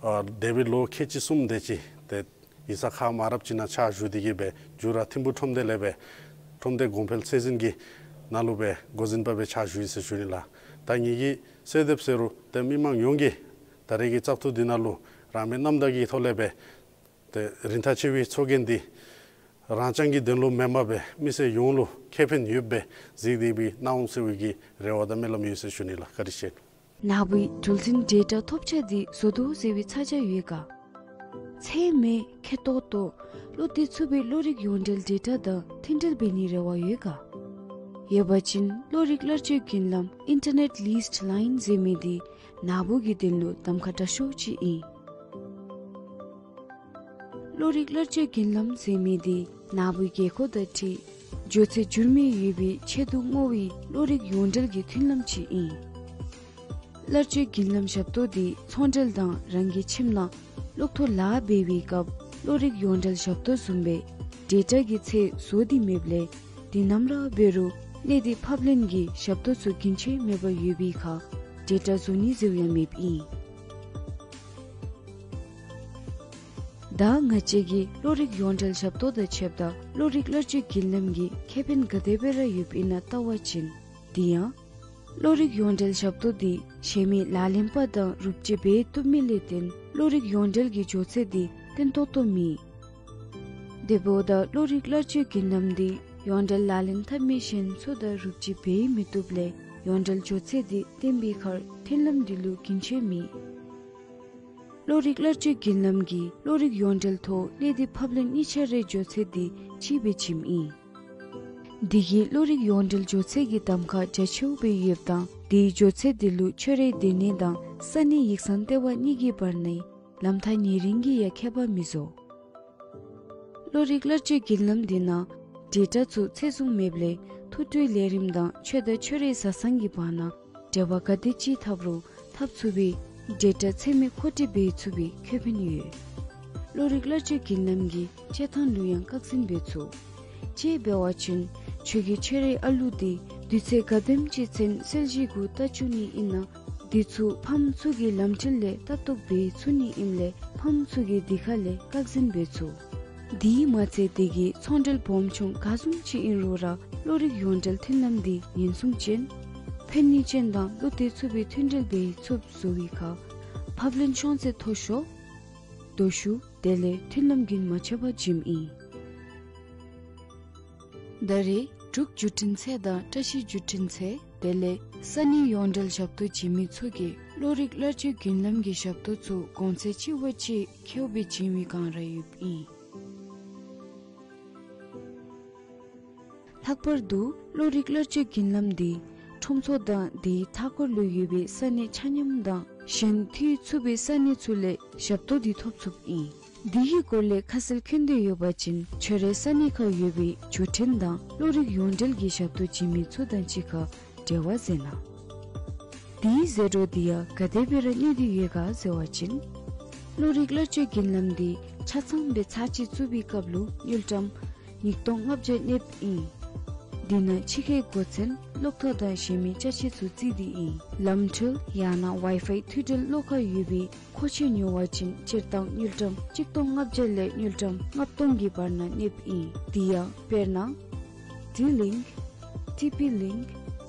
ཨ་འདས་པའི་ལོ་ཁལ་གཅིག་གསུམ་དེ་ཅིག་ཏེ་ཡིག་ཚང་ཁག་མང་རབས་ཅིག་ནང་ཕྱག་ཞུ་སྟེ་གི་སྦེ་མཇུག་ར་ཐིམ་ཕུག་ཁྲོམ་སྡེ་ལས་སྦེ་ཁྲོམ་སྡེ་གོང་འཕེལ་ཚད་འཛིན་གྱི་ནང་ལུ་སྦེ་འགོ་འཛིན་པ་སྦེ་ཕྱག་ཞུ་ཡི་ཟེར་ཞུ་ནི་ལགས། ད་ངེ་གི་གསོལ་འདེབས་ཟེར་རུང་ཏེ་མི་མང་ཡོངས་ཀྱིས་ད་རེས་ཀྱི་བཙག་འཐུ་འདི་ནང་ལུ་རང་མོས་རྣམ་དག་གི་ཐོག་ལས་སྦེ་ཏེ་རིན་ཐང་ཆེ་བའི་ཚོགས་རྒྱན་འདི་རང་རྐྱང་གི་དོན་ལུ་མེན་པར་སྦེ་མི་སེར་ཡོངས་ལུ་ཁེ་ཕན་ཡོདཔ་སྦེ་གཟིགས་ཏེ་སྦེ་གནང་འོང་ཟེར་བའི་གི་རེ་བ་དང་སྨོན་ལམ་ཡོད་ཟེར་ཞུ་ནི་ལགས། བཀའ་དྲིན་ཆེ། ནཱ་བུའི་འགྲུལ་འཕྲིན་ཌེ་ཊ་ཐོབ་ཆ་འདི་བཟོ་དོ་ཟེར་བའི་ཚ་གྱང་ཡོད་ག། ཚད་མེད་ཁེ་ཏོག་ཏོ་བློ་གཏད་ཚུགས་པའི་བློ་རིག་ཡོངས་འབྲེལ་ཌེ་ཊ་དང་མཐུན་འབྲེལ་འབད་ནིའི་རེ་བ་ཡོད་ག། ཡོད་པ་ཅིན་བློ་རིག་གླར་སྤྱོད་བརྒྱུད་ལམ་ཨིན་ཊར་ནེཊ་ལིསི་ཊི་ལའིན་ཟེར་མི་འདི་ནཱ་བུ་གི་དོན་ལུ་གདམ་ཁ་དྲག་ཤོས་ཅིག་ཨིན། བློ་རིག་གླར་སྤྱོད་བརྒྱུད་ལམ་ཟེར་མི་འདི་ནཱ་བུའི་རྒས་འཁོགས་དང་འཁྲིལ་འགྱོ་ཚད་འགྱུར་མེད་ཡོད་པའི་ཆེད་དུ་བསྔོ་བའི་བློ་རིག་ཡོངས་འབྲེལ་གྱི་མཐུན་ལམ་ཅིག་ཨིན། གླར་སྤྱོད་བརྒྱུད་ལམ་ཞབས་ཏོག་འདི་ཚོང་འབྲེལ་དང་རང་གི་ཁྱིམ་ནང་གློག་ཐོག་ལཱ་འབད་བའི་སྐབས་བློ་རིག་ཡོངས་འབྲེལ་ཞབས་ཏོག་བཟུམ་སྦེ་ཌེ་ཊ་གི་ཚད་བཟོ་སྟེ་མེདཔ་ལས་འདི་ནམ་ར་འབད་རུང་གནས་འདི་ཕབ་ལེན་གྱི་ཞབས་ཏོག་ཚུ་རྒྱུན་ཆད་མེད་པར་ཡོད་པའི་ཁར་ཌེ་ཊ་བཟོ་ནི་ཟེརཝ་ཡང་མེདཔ་ཨིན། ད་ང་བཅས་ཀྱིས་བློ་རིག་ཡོངས་འབྲེལ་ཞབས་ཏོག་དང་ཕྱདཔ་ད་བློ་རིག་གླར་སྤྱོད་བརྒྱུད་ལམ་གྱི་ཁེ་ཕན་ག་དེ་སྦེ་ར་ཡོདཔ་ཨིན་ན་བལྟ་བ་ཅིན། དེ་ཡང་བློ་རིག་ཡོངས་འབྲེལ་ཞབས་ཏོག་འདི་གཞན་མི་ལག་ལེན་པ་དང་རུབ་ཅིག་འབད་བཏུབ་མི་ལས་བརྟེན་བློ་རིག་ཡོངས་འབྲེལ་གྱི་འགྱོ་ཚད་འདི་བརྟན་ཏོག་ཏོ་མེད། དེ་འབདཝ་ད་བློ་རིག་གླར་སྤྱོད་བརྒྱུད་ལམ་འདི་ཡོངས་འབྲེལ་ལག་ལེན་འཐབ་མི་གཞན་ཚུ་དང་རུབ་ཅིག་འབད་མི་བཏུབ་ལས་ཡོངས་འབྲེལ་འགྱོ་ཚད་འདི་བརྟན་པའི་ཁར་མཐུན་ལམ་འདི་ལུ་རྒྱུན་ཆད་མེད། བློ་རིག་གླར་སྤྱོད་བརྒྱུད་ལམ་གྱིས་བློ་རིག་ཡོངས་འབྲེལ་ཐོག་གནས་འདི་ཕབ་ལེན་གཉིས་ཆ་རའི་འགྱོ་ཚད་འདི་གཅིག་སྦེ་བྱིནམ་ཨིན། འདི་གིས་བློ་རིག་ཡོངས་འབྲེལ་འགྱོ་ཚད་ཀྱི་གདམ་ཁ་རྒྱ་ཆེཝ་སྦེ་ཡོདཔ་དང་དེའི་འགྱོ་ཚད་འདི་ལུ་ཁྱོད་རའི་སྡོད་གནས་དང་ས་གནས་ཡིག་ཚང་ལྟེ་བ་གཉིས་ཀྱི་བར་ནའི་ལམ་ཐག་ཉེ་རིང་གིས་ཡང་ཁྱད་པར་མི་བཟོ། བློ་རིག་གླར་སྤྱོད་བརྒྱུད་ལམ་འདི་ནང་ཌེ་ཊ་ཚུ་ཚད་བཟུང་མེདཔ་ལས་ཐུགས་སྤྲོའི་ལས་རིམ་དང་ཁྱོད་དང་ཁྱོད་རའི་བཟའ་ཚང་གི་བར་ན་འབྲེལ་བ་ག་དེ་ཅིག་འཐབ་རུང་འཐབ་ཚུགས་པའི་ཌེ་ཊ་ཚད་མེད་མཁོ་སྤྲོད་འབད་ཚུགས་པའི་ཁེ་ཕན་ཡོད། བློ་རིག་གླར་སྤྱོད་བརྒྱུད་ལམ་གྱི་སྤྱོད་ཐངས་ལུ་ཡང་བཀག་འཛིན་འབད་ཚུགས། དཔྱེ་འབད་བ་ཅིན་ཁྱོད་ཀྱིས་ཁྱོད་རའི་ཨ་ལུ་འདི་དུས་ཚོད་ག་དེམ་ཅིག་ཚུན་གསོལ་ཇའི་གུ་བལྟ་བཅུག་ནི་ཨིན་ན། འདི་ཚུ་ཕམ་ཚུ་གི་ལམ་འཁྲིད་ལས་ལྟ་རྟོག་འབད་ཚུགས་ནི་ཨིནམ་ལས་ཕམ་ཚུ་གི་འདི་ཁ་ལས་བཀག་འཛིན་འབད་ཚུགས། དེ་མ་ཚད་དེ་གིས་ཚོང་འབྲེལ་སྦོམ་ཆུང་ག་བཟུམ་ཅིག་ཨིན་རུང་ར་བློ་རིག་ཡོངས་འབྲེལ་མཐུན་ལམ་འདི་ཉེན་སྲུང་ཅན་ཕན་ནུས་ཅན་དང་བློ་གཏད་ཚུགས་པའི་མཐུན་འབྲེལ་འབད་ཚུགསཔ་བཟོ་བའི་ཁར་ཕབ་ལེན་ཤོང་ཚད་མཐོ་ཤོས་དོ་ཤུགས་དེ་ལས་མཐུན་ལམ་རྒྱུན་མ་ཆད་པར་བྱིནམ་ཨིན། ད་རེས་འབྲུག་བརྒྱུད་འཕྲིན་ཚད་དང་བཀྲ་ཤིས་བརྒྱུད་འཕྲིན་ཚད་དེ་ལས་ས་གནས་ཡོངས་འབྲེལ་ཞབས་ཏོག་བྱིན་མི་ཚུ་གིས་བློ་རིག་གླར་སྤྱོད་བརྒྱུད་ལམ་གྱི་ཞབས་ཏོག་ཚུ་གོང་ཚད་ཆེ་བ་ཅིག་ཁེཝ་སྦེ་བྱིན་མི་གང་ར་ཡོདཔ་ཨིན། ལྷག་པར་དུ་བློ་རིག་གླར་སྤྱོད་བརྒྱུད་ལམ་འདི་ཁྲོམ་ཚོགས་དང་དེའི་མཐའ་འཁོར་ལུ་ཡོད་པའི་ས་གནས་ཆ་མཉམ་དང་གཞན་མཐུད་ཚུགས་པའི་ས་གནས་ཚུ་ལས་ཞབས་ཏོག་འདི་ཐོབ་ཚུགསཔ་ཨིན། འདི་གི་སྐོར་ལས་ཁ་གསལ་མཁྱེན་འདོད་ཡོད་པ་ཅིན་ཁྱོད་རའི་ས་གནས་ཁར་ཡོད་པའི་བརྒྱུད་འཕྲིན་དང་བློ་རིག་ཡོངས་འབྲེལ་གྱི་ཞབས་ཏོག་བྱིན་མི་ཚུ་དང་གཅིག་ཁར་འབྲེལ་བ་མཛད་གནང་། དེའི་ཟད་འགྲོ་འདི་ཡང་ག་དེ་སྦེ་ར་གནས་ཏེ་ཡོད་ག་ཟེར་བ་ཅིན། བློ་རིག་གླར་སྤྱོད་བརྒྱུད་ལམ་འདི་ཆ་ཚང་སྦེ་ཚར་གཅིག་བཙུགས་པའི་སྐབས་ལུ་དངུལ་ཀྲམ་ཉིས་སྟོང་ལྔ་བརྒྱ་གནསཔ་ཨིན། འདི་ནང་ཕྱི་ཁའི་སྒོ་ཚན་གློག་ཐག་དང་གཞན་མི་ཅ་ཆས་ཚུ་བརྩིས་ཏེ་ཨིན། ལམ་འཁྲུལ་ཡང་ན་ཝའི་ཕའི་མཐུད་འབྲེལ་བློ་ཁར་ཡོད་པའི་མཁོ་ཆས་ཉོ་བ་ཅིན་སྤྱིར་བཏང་དངུལ་ཀྲམ་གཅིག་སྟོང་ལྔ་བརྒྱ་ལས་དངུལ་ཀྲམ་ལྔ་སྟོང་གི་བར་ན་གནསཔ་ཨིན། དེ་ཡང་དཔེར་ན་ཌི་ལིངཀ་ཊི་པི་ལིངཀ་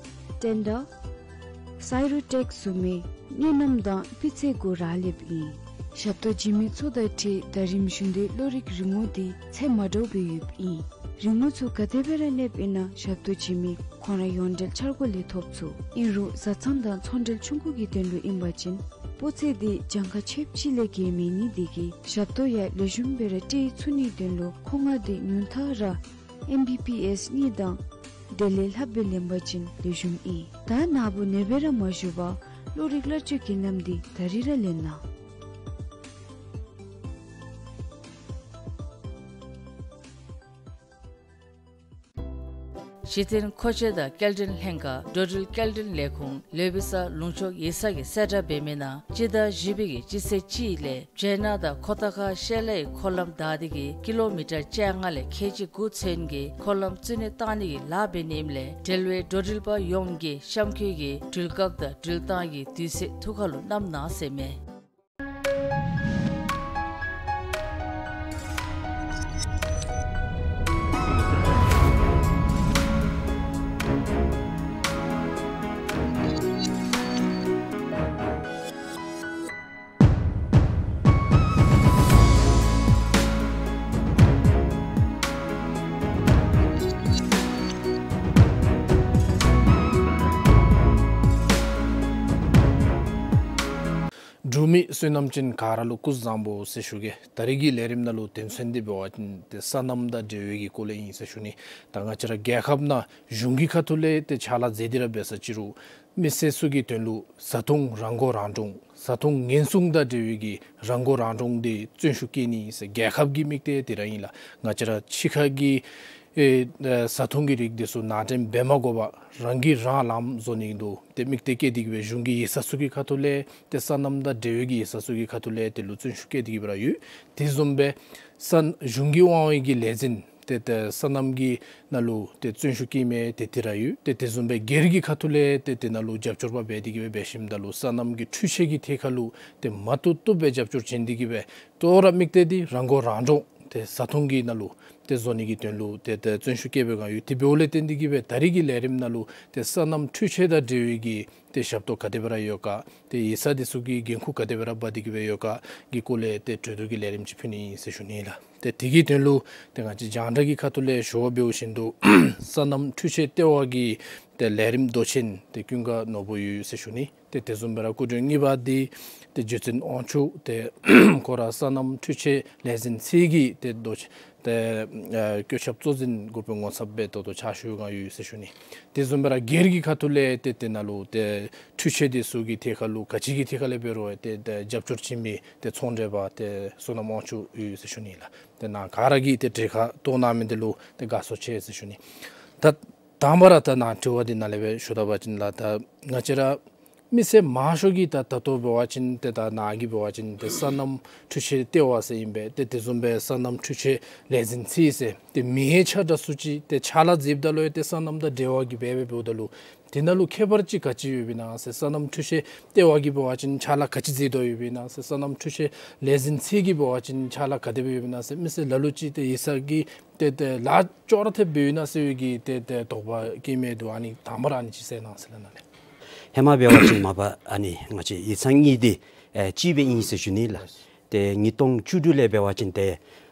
ཊེན་ཌར་སའི་རོ་ཊེཀ་བཟུམ་མའི་གནས་རྣམ་དང་སྤུས་ཚད་གུ་རག་ལསཔ་ཨིན། ཞབས་ཏོག་བྱིན་མི་ཚུ་དང་འཁྲིལ་ད་རིམ་བཞིན་དུ་བློ་རིག་རིན་གོང་འདི་ཚད་མ་འདྲཝ་སྦེ་ཡོདཔ་ཨིན། རིན་གོང་ཚུ་ག་དེ་སྦེ་ར་གནསཔ་ཨིན་ན་ཞབས་ཏོག་བྱིན་མི་ཁོང་ར་ཡོངས་འབྲེལ་འཆར་སྒོ་ལས་ཐོབ་ཚུགས། ཨིན་རུང་བཟའ་ཚང་དང་ཚོང་འབྲེལ་ཆུང་ཀུ་གི་དོན་ལུ་ཨིན་པ་ཅིན་ སྤུས་ཚད་འདི་གྱངས་ཁ་ཆོདཔ་ཅིག་ལས་བརྒལ་མེད་ནི་འདི་གིས་ཞབས་ཏོག་ཡང་ལེགས་ཤོམ་སྦེ་ར་སྤྲོད་ཚུགས་ནིའི་དོན་ལུ་མཁོ་མངགས་འདི་ཉུང་མཐའ་ར་ཨེམ་བི་བི་ཨེས་གཉིས་དང་འབྲེལ་ལས་ལྷགཔ་སྦེ་ལེན་པ་ཅིན་ལེགས་ཤོམ་ཨིན། ད་ནཱ་བུ་ཨ་ནེ་སྦེ་ར་མ་བཞུགས་པར་བློ་རིག་སློབ་གསོའི་བརྒྱུད་ལམ་འདི་ད་རིས་ར་ལེན་གནང་། གཞི་རྟེན་མཁོ་ཆས་དང་སྐྱེལ་འདྲེན་ལྷན་ཁག་འགྲོ་འགྲུལ་སྐྱེལ་འདྲེན་ལས་ཁུངས་ལོ་བི་ས་ལུང་ཕྱོགས་ཡིག་ཚང་གི་གསལ་བསྒྲགས་འབད་མི་ནང་སྤྱི་ཟླ་བཞི་པའི་གི་སྤྱི་ཚེས་གཅིག་ལས་བྱེ་ནག་དང་ཁོ་ཐང་ཁ་ཤེལ་ལའི་འཁོར་ལམ་བདའ་སྟེ་གི་ཀི་ལོ་མི་ཊར་བཅོ་ལྔ་ལས་ཁལ་གཅིག་དགུ་ཚུན་གྱི་འཁོར་ལམ་བཙུགས་ནི་བཏང་ནི་གི་ལཱ་འབད་ནི་ཨིནམ་ལས་འབྲེལ་བའི་འགྲོ་འགྲུལ་པ་ཡོངས་ཀྱིས་གཤམ་འཁོད་ཀྱི་འགྲུལ་ཁག་དང་འགྲུལ་བཏང་གི་དུས་ཚོད་ཐུགས་ཁར་ལུ་བསྣམ་གནང་ཟེར་མས། འབྲུག་མི་བསོད་ནམས་ཅན་ག་ར་ལུ་སྐུ་གཟུགས་བཟང་པོ་ཟེར་ཞུ་གེ། ད་རིས་ཀྱི་ལས་རིམ་ནང་ལུ་དོན་ཚན་འདི་འབད་བ་ཅིན་ཏེ་སོ་ནམ་དང་འབྲེལ་བའི་གི་སྐོར་ལས་ཨིན་ཟེར་ཞུ་ནི། ད་ང་བཅས་ར་རྒྱལ་ཁབ་ནང་གཞུང་གི་ཁ་ཐུག་ལས་ཏེ་ཕྱག་ལཱ་མཛད་དེ་ར་འབད་ས་ཅིག་རུང་མི་སེར་ཚུ་གི་དོན་ལུ་བཟའ་འཐུང་རང་མགོ་རང་འདྲོངས་བཟའ་འཐུང་ཉེན་སྲུང་དང་འབྲེལ་བའི་གི་རང་མགོ་རང་འདྲོངས་འདི་བརྩོན་ཤུགས་བསྐྱེད་ནི་ཟེར་རྒྱལ་ཁབ་ཀྱི་དམིགས་གཏད་དེ་ར་ཨིན་ལགས། ང་བཅས་ར་ཕྱི་ཁ་གི་ཨེ་ཨེ་བཟའ་འཐུང་གི་རིགས་འདི་ཚུ་ནང་འདྲེན་འབད་མ་དགོ་པར་རང་གིས་རང་ལངམ་བཟོ་ནི་འདུག། ཏེ་དམིགས་གཏད་བསྐྱེད་དེ་གི་སྦེ་གཞུང་གི་ཡིག་ཚང་ཚུ་གི་ཁ་ཐུག་ལས་ཏེ་སོ་ནམ་དང་འབྲེལ་བའི་གི་ཡིག་ཚང་ཚུ་གི་ཁ་ཐུག་ལས་དེ་ལུ་བརྩོན་ཤུགས་བསྐྱེད་དེ་གི་སྦེ་ར་ཡོད། དེ་བཟུམ་སྦེ་སོ་གཞུང་གི་དབང་བའི་གི་ལས་འཛིན་ཏེ་ཏེ་སོ་ནམ་གྱི་ནང་ལུ་ཏེ་བརྩོན་ཤུགས་བསྐྱེད་མི་ཏེ་དེ་ར་ཡོད། ཏེ་དེ་བཟུམ་སྦེ་སྒེར་གྱི་ཁ་ཐུག་ལས་ཏེ་དེ་ནང་ལུ་རྒྱབ་སྐྱོར་པ་འབད་དེ་གི་སྦེ་འབད་ཞིནམ་ད་ལུ་སོ་ནམ་གྱི་འཕྲུལ་ཆས་ཀྱི་ཐད་ཁར་ལུ་ཏེ་མ་བཏུབ་བཏུབ་སྦེ་རྒྱབ་སྐྱོར་བྱིན་ཏེ་གི་སྦེ་ཏེ་ར་དམིགས་གཏད་འདི་རང་མགོ་རང་འདྲོངས་ཏེ་བཟའ་འཐུང་གི་ནང་ལུ་ཏེ་བཟོ་ནི་གི་དོན་ལུ་ཏེ་ཏེ་བརྩོན་ཤུགས་བསྐྱེད་པའི་སྒང་ཡོད། དེ་འབདཝ་ལས་བརྟེན་ཏེ་གི་སྦེ་ད་རིས་ཀྱི་ལས་རིམ་ནང་ལུ་ཏེ་སོ་ནམ་འཕྲུལ་ཆས་དང་འབྲེལ་བའི་གི་ཏེ་ཞབས་ཏོག་ག་དེ་སྦེ་ར་ཡོད་ག། ཏེ་ཡིག་ཚང་འདི་ཚུ་གི་འགན་ཁུར་ག་དེ་སྦེ་ར་འབག་སྟེ་གི་སྦེ་ཡོད་ག་གི་སྐོར་ལས་ཏེ་གྲོས་བསྡུར་གྱི་ལས་རིམ་ཅིག་ཕུལ་ནི་ཨིན་ཟེར་ཞུ་ནི་ལགས། ཏེ་དེ་གི་དོན་ལུ་ཏེ་ང་བཅས་རྒྱང་བསྒྲགས་ཀྱི་ཁ་ཐུག་ལས་ཞུ་བ་འབདཝ་བཞིན་དུ་སོ་ནམ་འཕྲུལ་ཆས་ལྟེ་བ་གི་ཏེ་ལས་རིམ་མདོ་ཆེན་ཏེ་ཀུན་དགའ་ནོར་བུ་ཡོད་ཟེར་ཞུ་ནི། ཏེ་དེ་བཟུམ་སྦེ་ར་སྐུ་མགྲོན་གཉིས་པ་འདི་ཏེ་རྗེ་བཙུན་དབང་ཕྱུག་ཏེ་ཁོ་ར་སོ་ནམ་འཕྲུལ་ཆས་ལས་འཛིན་ཚད་ཀྱི་ཏེ་མདོ་ཆེན་ཏེ་ཨེ་བཀོད་ཁྱབ་གཙོ་འཛིན་འགོ་དཔོན་ངོ་ཚབ་སྦེ་ད་ལྟོ་ཕྱག་ཞུ་གནང་ཡོད་ཟེར་ཞུ་ནི། དེ་བཟུམ་སྦེ་ར་སྒེར་གྱི་ཁ་ཐུག་ལས་ཏེ་དེ་ནང་ལུ་ཏེ་འཕྲུལ་ཆས་འདི་ཚུ་གི་ཐད་ཁར་ལུ་ག་ཅི་གི་ཐད་ཁར་ལས་འབད་རུང་ཏེ་ཏེ་རྒྱབ་སྐྱོར་བྱིན་མི་ཏེ་ཚོང་འབྲེལ་པ་ཏེ་བསོད་ནམས་དབང་ཕྱུག་ཡོད་ཟེར་ཞུ་ནི་ལགས། ཏེ་ནཱ་ག་ར་གིས་ཏེ་གྲལ་ཁར་གཏོགས་གནང་མི་འདི་ལུ་ཏེ་དགའ་ཚོར་ཆེ་ཟེར་ཞུ་ནི། ད་དང་པ་ར་ད་ནཱ་དྲི་བ་འདི་ནཱ་ལས་སྦེ་ཞུ་ད་པ་ཅིན་ལགས། ད་ང་བཅས་ར་མི་སེར་མང་ཤོས་ཀྱིས་ད་ད་ལྟོ་འབད་བ་ཅིན་ཏེ་ད་ནཱ་གིས་འབད་བ་ཅིན་ཏེ་སོ་ནམ་འཕྲུལ་ཆས་ལྟེ་བ་ཟེར་ཨིན་པས། ཏེ་དེ་བཟུམ་སྦེ་སོ་ནམ་འཕྲུལ་ཆས་ལས་འཛིན་ཚད་ཟེར་ཏེ་མིང་ཆ་འདྲ་སུ་ཅིག་ཏེ་ཕྱག་ལཱ་མཛདཔ་ད་ལུ་ཡང་ཏེ་སོ་ནམ་དང་འབྲེལ་བ་གི་འབད་འབདཝ་ད་ལུ་དེ་ནང་ལུ་ཁྱད་པར་ཅིག་ག་ཅི་ཡོདཔ་ཨིན་ན་ཟེར། སོ་ནམ་འཕྲུལ་ཆས་ལྟེ་བ་གིས་འབད་བ་ཅིན་ཕྱག་ལཱ་ག་ཅི་མཛད་དོ་ཡོདཔ་ཨིན་ན་ཟེར། སོ་ནམ་འཕྲུལ་ཆས་ལས་འཛིན་ཚད་ཀྱིས་འབད་བ་ཅིན་ཕྱག་ལཱ་ག་དེ་སྦེ་ཡོདཔ་ཨིན་ན་ཟེར། མི་སེར་ལ་ལུ་ཅིག་ཏེ་ཡིག་ཚང་གི་ཏེ་ཏེ་ལཱ་ཅོག་ར་འཐདཔ་སྦེ་ཡོད་ན་ཟེར་བའི་གི་ཏེ་ཏེ་དོགས་པ་སྐྱེ་མི་འདུག། ཨ་ནི་དང་པ་ར་ཨ་ནི་ཅིག་གསལ་གནང་ཟེར་ལགས་ནཱ་ལས། ཧེ་མ་འབད་བ་ཅིན་མ་པ་ཨ་ནི་ང་བཅས་ཡིག་ཚང་གཉིས་འདི་ཨེ་གཅིག་སྦེ་ཨིན་ཟེར་ཞུ་ནི་ལགས། ཏེ་ཉིས་སྟོང་བཅུ་དྲུག་ལས་འབད་བ་ཅིན་ཏེ་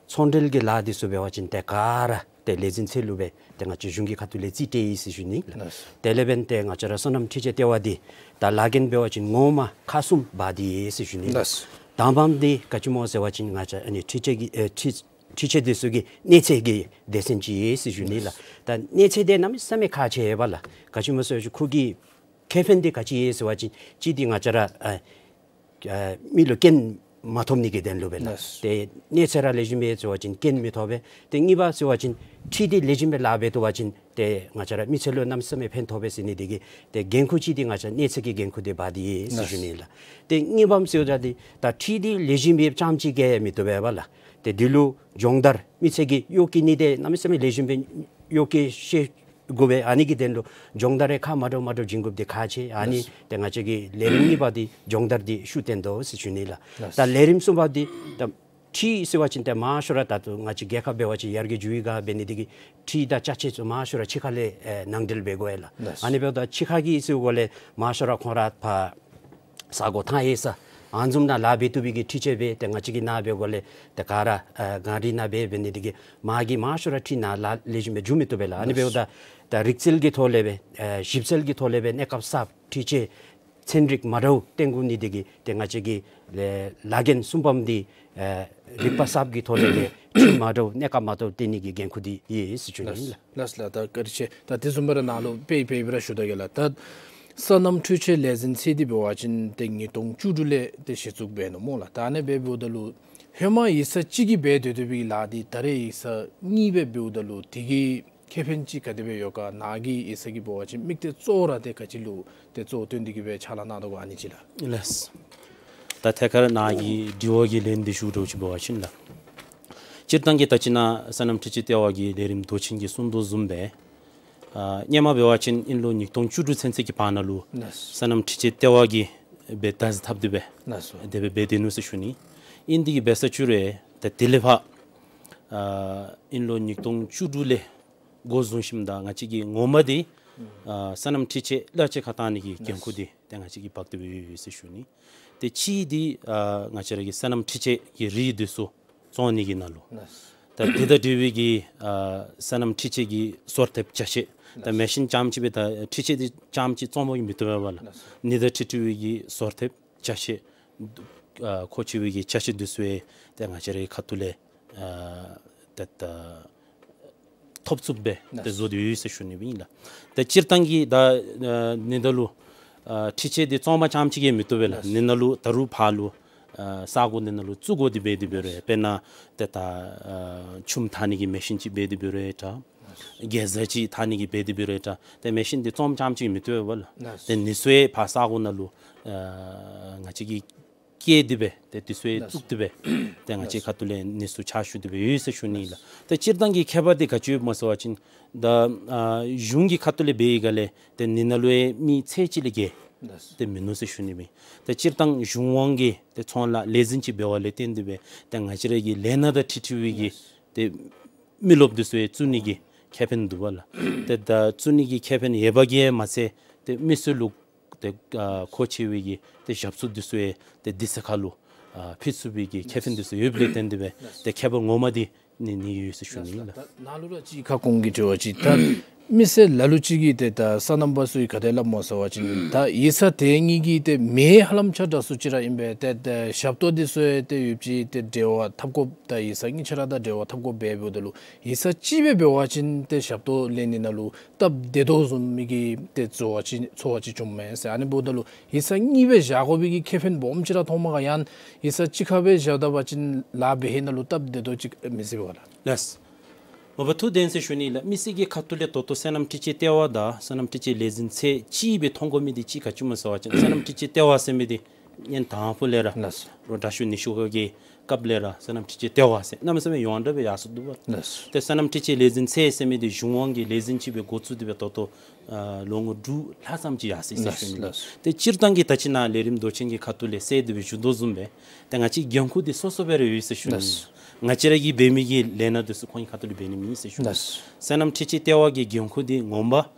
ཚོང་འབྲེལ་གྱི་ལཱ་འདི་ཚུ་འབད་བ་ཅིན་ཏེ་ག་ར་ཏེ་ལས་འཛིན་ཚད་ལུ་སྦེ་ཏེ་ང་བཅས་གཞུང་གི་ཁ་ཐུག་ལས་རྩིས་སྤྲོད་ཡི་ཟེར་ཞུ་ནི་ལགས། ལགས། དེ་ལས་འབདན་ཏེ་ང་བཅས་ར་སོ་ནམ་འཕྲུལ་ཆས་ལྟེ་བ་འདི་ད་ལཱ་འགན་འབད་བ་ཅིན་ངོ་མ་ཁག་གསུམ་འབག་སྟེ་ཡོད་ཟེར་ཞུ་ནི་ལགས། ལགས། དང་པམ་འདི་ག་ཅི་སྨོ་ཟེར་བ་ཅིན་ང་བཅས་ཨ་ནི་འཕྲུལ་ཆས་ཀྱི་ཨེ་འཕྲུལ་འཕྲུལ་ཆས་འདི་ཚུ་གི་གནས་ཚད་ཀྱི་སྡེ་ཚན་ཅིག་ཡོད་ཟེར་ཞུ་ནི་ལགས། ད་གནས་ཚད་འདི་གནམ་མེད་ས་མེད་ཁག་ཆེ་བས་ལགས། ག་ཅི་སྨོ་ཟེར་བ་ཅིན་ཁོ་གི་ཁེ་ཕན་འདི་ག་ཅི་ཡོད་ཟེར་བ་ཅིན་གཅིག་འདི་ང་བཅས་ར་ཨ་ཨ་མི་ལུ་རྐྱེན་མ་ཐོབ་ནི་གི་དོན་ལུ་སྦེ་ལགས། ལགས། ཏེ་གནས་ཚད་ར་ལེགས་ཤོམ་སྦེ་ཟེར་བ་ཅིན་རྐྱེན་མི་ཐོབ་པས། ཏེ་གཉིས་པ་ཟེར་བ་ཅིན་འཕྲུལ་འདི་ལེགས་ཤོམ་སྦེ་ལཱ་འབད་བཏུབ་པ་ཅིན་ཏེ་ང་བཅས་ར་མི་སེར་ལུ་གནམ་མེད་ས་མེད་ཕན་ཐོགས་པས་ཟེར་ནི་འདི་གིས་ཏེ་འགན་ཁུར་ཅིག་འདི་ང་བཅས་གནས་ཚད་ཀྱི་འགན་ཁུར་འདི་འབག་སྟེ་ཡོད་ཟེར་ཞུ་ནི་ལགས། ཏེ་གཉིས་པམ་ཟེར་བ་ཅིན་ད་འཕྲུལ་འདི་ལེགས་ཤོམ་སྦེ་རྐྱངམ་ཅིག་གིས་མི་བཏུབ་པས་ལགས། ཏེ་འདི་ལུ་སྦྱོང་བརྡར་མི་སེར་གྱི་གཡོག་བཀོལ་ནི་འདི་གནམ་མེད་ས་མེད་ལེགས་ཤོམ་སྦེ་གཡོག་བཀོལ་ཤེས་དགོ་པས། ཨ་ནི་གི་དོན་ལུ་སྦྱོང་བརྡར་རེ་ཁག་མ་འདྲཝ་མ་འདྲཝ་བྱིན་དགོཔ་འདི་ཁག་ཆེ། ཨ་ནི་ལགས། ཏེ་ང་བཅས་ཀྱི་ལས་རིམ་གཉིས་པ་འདི་སྦྱོང་བརྡར་འདི་ཤུགས་བཏོན་དོ་ཟེར་ཞུ་ནི་ལགས། ལགས། ད་ལས་རིམ་གསུམ་པ་འདི་ད་འཕྲུལ་ཟེར་བ་ཅིན་ཏེ་མང་ཤོས་ར་ད་ལྟོ་ང་བཅས་རྒྱལ་ཁབ་འབད་བ་ཅིན་ཡར་རྒྱས་འགྱོ་བའི་སྒང་འབད་ནི་འདི་གིས་འཕྲུལ་དང་ཅ་ཆས་ཚུ་མང་ཤོས་ར་ཕྱི་ཁ་ལས་ཨེ་ནང་འདྲེན་འབད་དགོ་ཡ་ལགས། ལགས། ཨ་ནི་འབདཝ་ད་ཕྱི་ཁ་གི་ཟེར་དགོ་ལས་མང་ཤོས་ར་ཁོང་ར་ཕར་ས་གོ་ཐང་ཡོད་ས་ཨ་ནི་བཟུམ་ནང་ལཱ་འབད་བཏུབ་པའི་གི་འཕྲུལ་ཆས་སྦེ་ཏེ་ང་བཅས་ཀྱི་ནཱ་འབད་དགོ་ལས་ཏེ་ག་ར་ཨེ་གངས་རི་ནང་འབད་འབད་ནི་འདི་གིས་མ་གི་མང་ཤོས་ར་འཕྲུལ་ནང་ལཱ་ལེགས་ཤོམ་སྦེ་འགྱོ་མི་བཏུབ་པས་ལགས། ཨ་ནི་འབདཝ་ད་ད་རིག་རྩལ་གྱི་ཐོག་ལས་སྦེ་ཨེ་ཞིབ་འཚོལ་གྱི་ཐོག་ལས་སྦེ་གནས་སྐབས་གསརཔ་འཕྲུལ་ཆས་ ཚན་རིག་མ་འདྲཝ་བསྟན་དགོ་ནི་དེ་གིས་ཏེ་ང་བཅས་ཀྱིས་ལཱ་འགན་གསུམ་པམ་འདི་ཨེ་རིག་པ་གསརཔ་གི་ཐོག་ལས་ཏེ་ཁྲིམས་མ་འདྲཝ་གནས་སྐབས་མ་འདྲཝ་བསྟན་ནི་གི་འགན་ཁུར་འདི་ཡོད་ཟེར་ཞུ་ནི་ལགས། ལགས་ལགས། ད་བཀའ་དྲིན་ཆེ། ད་དེ་བཟུམ་སྦེ་ར་ནཱ་ལུ་དཔེ་དཔེ་སྦེ་ར་ཞུ་ད་གེ་ལགས། ད་སོ་ནམ་འཕྲུལ་ཆས་ལས་འཛིན་ཚད་འདི་འབད་བ་ཅིན་ཏེ་ཉིས་སྟོང་བཅུ་དྲུག་ལས་ཏེ་གཞི་བཙུགས་འབད་ནུག་སྨོ་ལགས། ད་ཨ་ནི་སྦེ་འབདཝ་ད་ལུ་ཧེ་མ་ཡིག་ཚང་གཅིག་གིས་འབད་སྡོད་སྡོད་པའི་ལཱ་འདི་ད་རེས་ཡིག་ཚང་གཉིས་སྦེ་འབདཝ་ད་ལུ་དེ་གི་ཁེ་ཕན་ཅིག་ག་དེ་སྦེ་ཡོད་ག། ནཱ་གི་ཡིག་ཚང་གི་འབད་བ་ཅིན་དམིགས་གཏད་གཙོ་བོ་ར་ཏེ་ག་ཅི་ལུ་ཏེ་གཙོ་བོ་བཏོན་ཏེ་གི་སྦེ་ཕྱག་ལཱ་གནང་དོ་ག་ཨ་ནི་ཅིག་ལགས། ལགས། ད་ཐད་ཀར་ནཱ་གི་དྲི་བ་གི་ལན་འདི་ཞུ་དགོཔ་ཅིག་འབད་བ་ཅིན་ལགས། སྤྱིར་བཏང་གི་ད་ཅི་ནཱ་སོ་ནམ་འཕྲུལ་ཆས་ལྟེ་བ་གི་ལས་རིམ་མདོ་ཆེན་གྱིས་གསུངས་དོ་བཟུམ་སྦེ་ཨ་སྔོན་མ་འབད་བ་ཅིན་ཨིན་ལོ་ཉིས་སྟོང་བཅུ་དྲུག་ཚུན་ཚོད་ཀྱི་བར་ན་ལུ་ལགས། སོ་ནམ་འཕྲུལ་ཆས་ལྟེ་བ་གིས་འབད་བརྡ་འཛིན་འཐབ་སྟེ་སྦེ་ལགས་སོ། དེ་སྦེ་འབད་སྡོད་ནུག་ཟེར་ཞུ་ནི། ཨིན་དེ་གིས་འབད་ས་ཅིག་རུང་ཏེ་དེ་ལས་ཕར་ཨ་ཨིན་ལོ་ཉིས་སྟོང་བཅུ་དྲུག་ལས་འགོ་བཟུང་ཞིནམ་ད་ང་བཅས་ཀྱིས་ངོ་མ་འདི་ཨ་སོ་ནམ་འཕྲུལ་ཆས་གླ་ཆ་ཁར་བཏང་ནི་གི་འགན་ཁུར་འདི་ཏེ་ང་བཅས་ཀྱིས་འབག་སྟེ་སྦེ་ཡོད་ཡོད་ཟེར་ཞུ་ནི། ཏེ་གཅིག་འདི་ཨ་ང་བཅས་ར་གི་སོ་ནམ་འཕྲུལ་ཆས་ཀྱི་རིགས་འདི་ཚུ་བཙོང་ནི་གི་ནང་ལུ་ད་དེ་དང་འབྲེལ་བའི་གི་ཨ་སོ་ནམ་འཕྲུལ་ཆས་ཀྱི་སོར་ཐེབས་ཆ་ཤས། ད་མེ་ཤིན་རྐྱངམ་ཅིག་སྦེ་ད་འཕྲུལ་ཆས་འདི་རྐྱངམ་ཅིག་བཙོང་པ་གིས་མི་བཏུབ་པས་ལགས། ནི་དང་འཁྲིལ་འཁྲིལ་བའི་གི་སོར་ཐེབས་ཆ་ཤས། ཨ་མཁོ་ཆེ་བའི་གི་ཆ་ཤས་འདི་ཚུ་ཏེ་ང་བཅས་རའི་ཁ་ཐུག་ལས་ཨ་ཏེ་ད་ཐོབ་ཚུགསཔ་སྦེ་ཏེ་བཟོ་སྟེ་ཡོད་ཟེར་ཞུ་ནི་ཨིན་ལགས། ཏེ་སྤྱིར་བཏང་གི་ད་ཨ་ནི་ད་ལུ་ཨ་འཕྲུལ་ཆས་འདི་བཙོང་པ་རྐྱངམ་ཅིག་གིས་མི་བཏུབ་པས་ལགས། ནི་ད་ལུ་ད་རུང་ཕར་ལུ་ཨ་ས་གོ་འདི་ནང་ལུ་བཙུགས་དགོ་འདི་འབད་དེ་འབད་རུང་དཔེར་ན་ཏེ་ད་ཨ་ཆུམ་འཐག་ནི་གི་མེ་ཤིན་ཅིག་འབད་དེ་འབད་རུང་འདྲ། གེ་ཛ་ཅིག་འཐག་ནི་གི་འབད་དེ་འབད་རུང་འདྲ། ཏེ་མེ་ཤིན་འདི་བཙོང་རྐྱངམ་ཅིག་གིས་མི་བཏུབ་པས་ལགས། ཏེ་ནི་ཚུ་ཡང་ཕར་ས་གོ་ནང་ལུ་ཨ་ང་བཅས་ཀྱིས་བསྐྱལ་ཏེ་སྦེ་ཏེ་དེ་ཚུ་ཡང་བཙུགས་ཏེ་སྦེ་ཏེ་ང་བཅས་ཁ་ཐུག་ལས་ནི་ཚུ་ཕྱག་ཞུ་སྟེ་སྦེ་ཡོད་ཟེར་ཞུ་ནི་ལགས། ཏེ་སྤྱིར་བཏང་གི་ཁྱད་པར་འདི་ག་ཅི་ཡོདཔ་སྨོ་ཟེར་བ་ཅིན་ད་ཨ་གཞུང་གི་ཁ་ཐུག་ལས་འབད་བའི་སྒང་ལས་ཏེ་ནི་ནང་ལུ་ཡང་མི་ཚད་ཅིག་ལས་བརྒལ་ཏེ་མིན་ནུག་ཟེར་ཞུ་ནི་ཨིན། ཏེ་སྤྱིར་བཏང་གཞུང་དབང་གི་ཏེ་ཚོང་ལཱ་ལས་འཛིན་ཅིག་འབད་བ་ལས་བརྟེན་ཏེ་སྦེ་ཏེ་ང་བཅས་ར་གི་ལས་སྣ་དང་འཁྲིལ་འཁྲིལ་བའི་གི་ཏེ་མི་རློབས་འདི་ཚུ་ཡང་བཙུགས་ནི་གི་ཁེ་ཕན་འདུག་པ་ལགས། ཏེ་ད་བཙུགས་ནི་གི་ཁེ་ཕན་ཡོད་པ་གིས་མ་ཚད་ཏེ་མི་སེར་ལུ་ཏེ་ཨ་མཁོ་ཆེ་བའི་གི་ཏེ་ཞབས་ཏོག་འདི་ཚུ་ཡང་ཏེ་དུས་ཚོད་ཁར་ལུ་ཨ་ཕུལ་ཚུགས་པའི་གི་ཁེ་ཕན་འདི་ཚུ་ཡོདཔ་ལས་བརྟེན་ཏེ་སྦེ་ཏེ་ཁྱད་པར་ངོ་མ་འདི་ནི་ནི་ཡོད་ཟེར་ཞུ་ནི་ལགས། ད་ནཱ་ལུ་ར་ཅིག་ཁ་སྐོང་གི་དྲི་བ་ཅིག་ད་མི་སེར་ལ་ལུ་ཅིག་གིས་ཏེ་ད་སོ་ནམ་པ་ཚུ་གིས་ག་དེ་སླབ་སྨོ་ཟེར་བ་ཅིན་ད་ཡིག་ཚང་དེ་གཉིས་ཀྱི་ཏེ་མི་ཧ་ལམ་ཆ་འདྲ་སུ་ཅིག་ར་ཨིན་པས། ཏེ་ད་ཞབས་ཏོག་འདི་ཚུ་ཡང་ཏེ་ཡོདཔ་ཅིག་ཏེ་འབྲེལ་བ་འཐབ་དགོཔ་ད་ཡིག་ཚང་གཉིས་ཆ་ར་དང་འབྲེལ་བ་འཐབ་དགོཔ་སྦེ་འབདཝ་ད་ལུ་ཡིག་ཚང་གཅིག་སྦེ་འབད་བ་ཅིན་ཏེ་ཞབས་ཏོག་ལེན་ནི་ནང་ལུ་སྟབས་བདེ་དོ་བཟུམ་མའི་གི་ཏེ་ཚོར་བ་ཅིག་ཚོར་བ་ཅིག་བྱུངམ་མས་ཟེར། ཨ་ནི་འབདཝ་ད་ལུ་ཡིག་ཚང་གཉིས་སྦེ་བཞག་དགོ་པའི་གི་ཁེ་ཕན་སྦོམ་ཅིག་ར་མཐོངམ་ག། ཡང་ཡིག་ཚང་གཅིག་ཁར་སྦེ་བཞག་ད་པ་ཅིན་ལཱ་འབད་ནི་ནང་ལུ་སྟབས་བདེ་དོ་ཅིག་མི་སྲིད་པས་ལགས། ལགས། མ་པ་ཐུགས་བདེན་ཟེར་ཞུ་ནི་ལགས། མི་སེར་གྱི་ཁ་ཐུག་ལས་ད་ལྟོ་སོ་ནམ་འཕྲུལ་ཆས་ལྟེ་བ་དང་སོ་ནམ་འཕྲུལ་ཆས་ལས་འཛིན་ཚད་གཅིག་སྦེ་མཐོང་དགོ་མི་འདི་གཅིག་ག་ཅི་སྨོ་ཟེར་བ་ཅིན་སོ་ནམ་འཕྲུལ་ཆས་ལྟེ་བ་ཟེར་མི་འདི་ཨིན། དང་ཕུ་ལས་ར་ལགས་སོ། ལོ་དྲག་ཤོས་ཉི་ཤུ་ཁ་གི་སྐབས་ལས་ར་སོ་ནམ་འཕྲུལ་ཆས་ལྟེ་བ་ཟེར་གནམ་མེད་ས་མེད་ཡོངས་གྲགས་སྦེ་ཡར་སོ་འདུག་པ། ལགས་སོ། ཏེ་སོ་ནམ་འཕྲུལ་ཆས་ལས་འཛིན་ཚད་ཟེར་མི་འདི་གཞུང་དབང་གི་ལས་འཛིན་ཅིག་སྦེ་འགོ་བཙུགས་ཏེ་སྦེ་ད་ལྟོ་ཨ་ལོ་ངོ་དྲུག་ལྷག་ཙམ་ཅིག་ཡར་སོ་ཡི་ཟེར་ཞུ་ནི། ལགས་སོ། ཏེ་སྤྱིར་བཏང་གི་ད་ཅི་ནཱ་ལས་རིམ་མདོ་ཆེན་གྱི་ཁ་ཐུག་ལས་གསལ་ཏེ་སྦེ་ཞུ་དོ་བཟུམ་སྦེ་ཏེ་ང་བཅས་འགན་ཁུར་འདི་སོ་སོ་སྦེ་ར་ཡོད་ཟེར་ཞུ་ནི། ལགས་སོ། ང་བཅས་ར་གིས་འབད་མི་གི་ལས་སྣ་འདི་ཚུ་ཁོང་གི་ཁ་ཐུག་ལས་འབད་ནི་མེད་ཟེར་ཞུ་ནི། ལགས་སོ། སོ་ནམ་འཕྲུལ་ཆས་ལྟེ་བ་གི་འགན་ཁུར་འདི་ངོ་མ་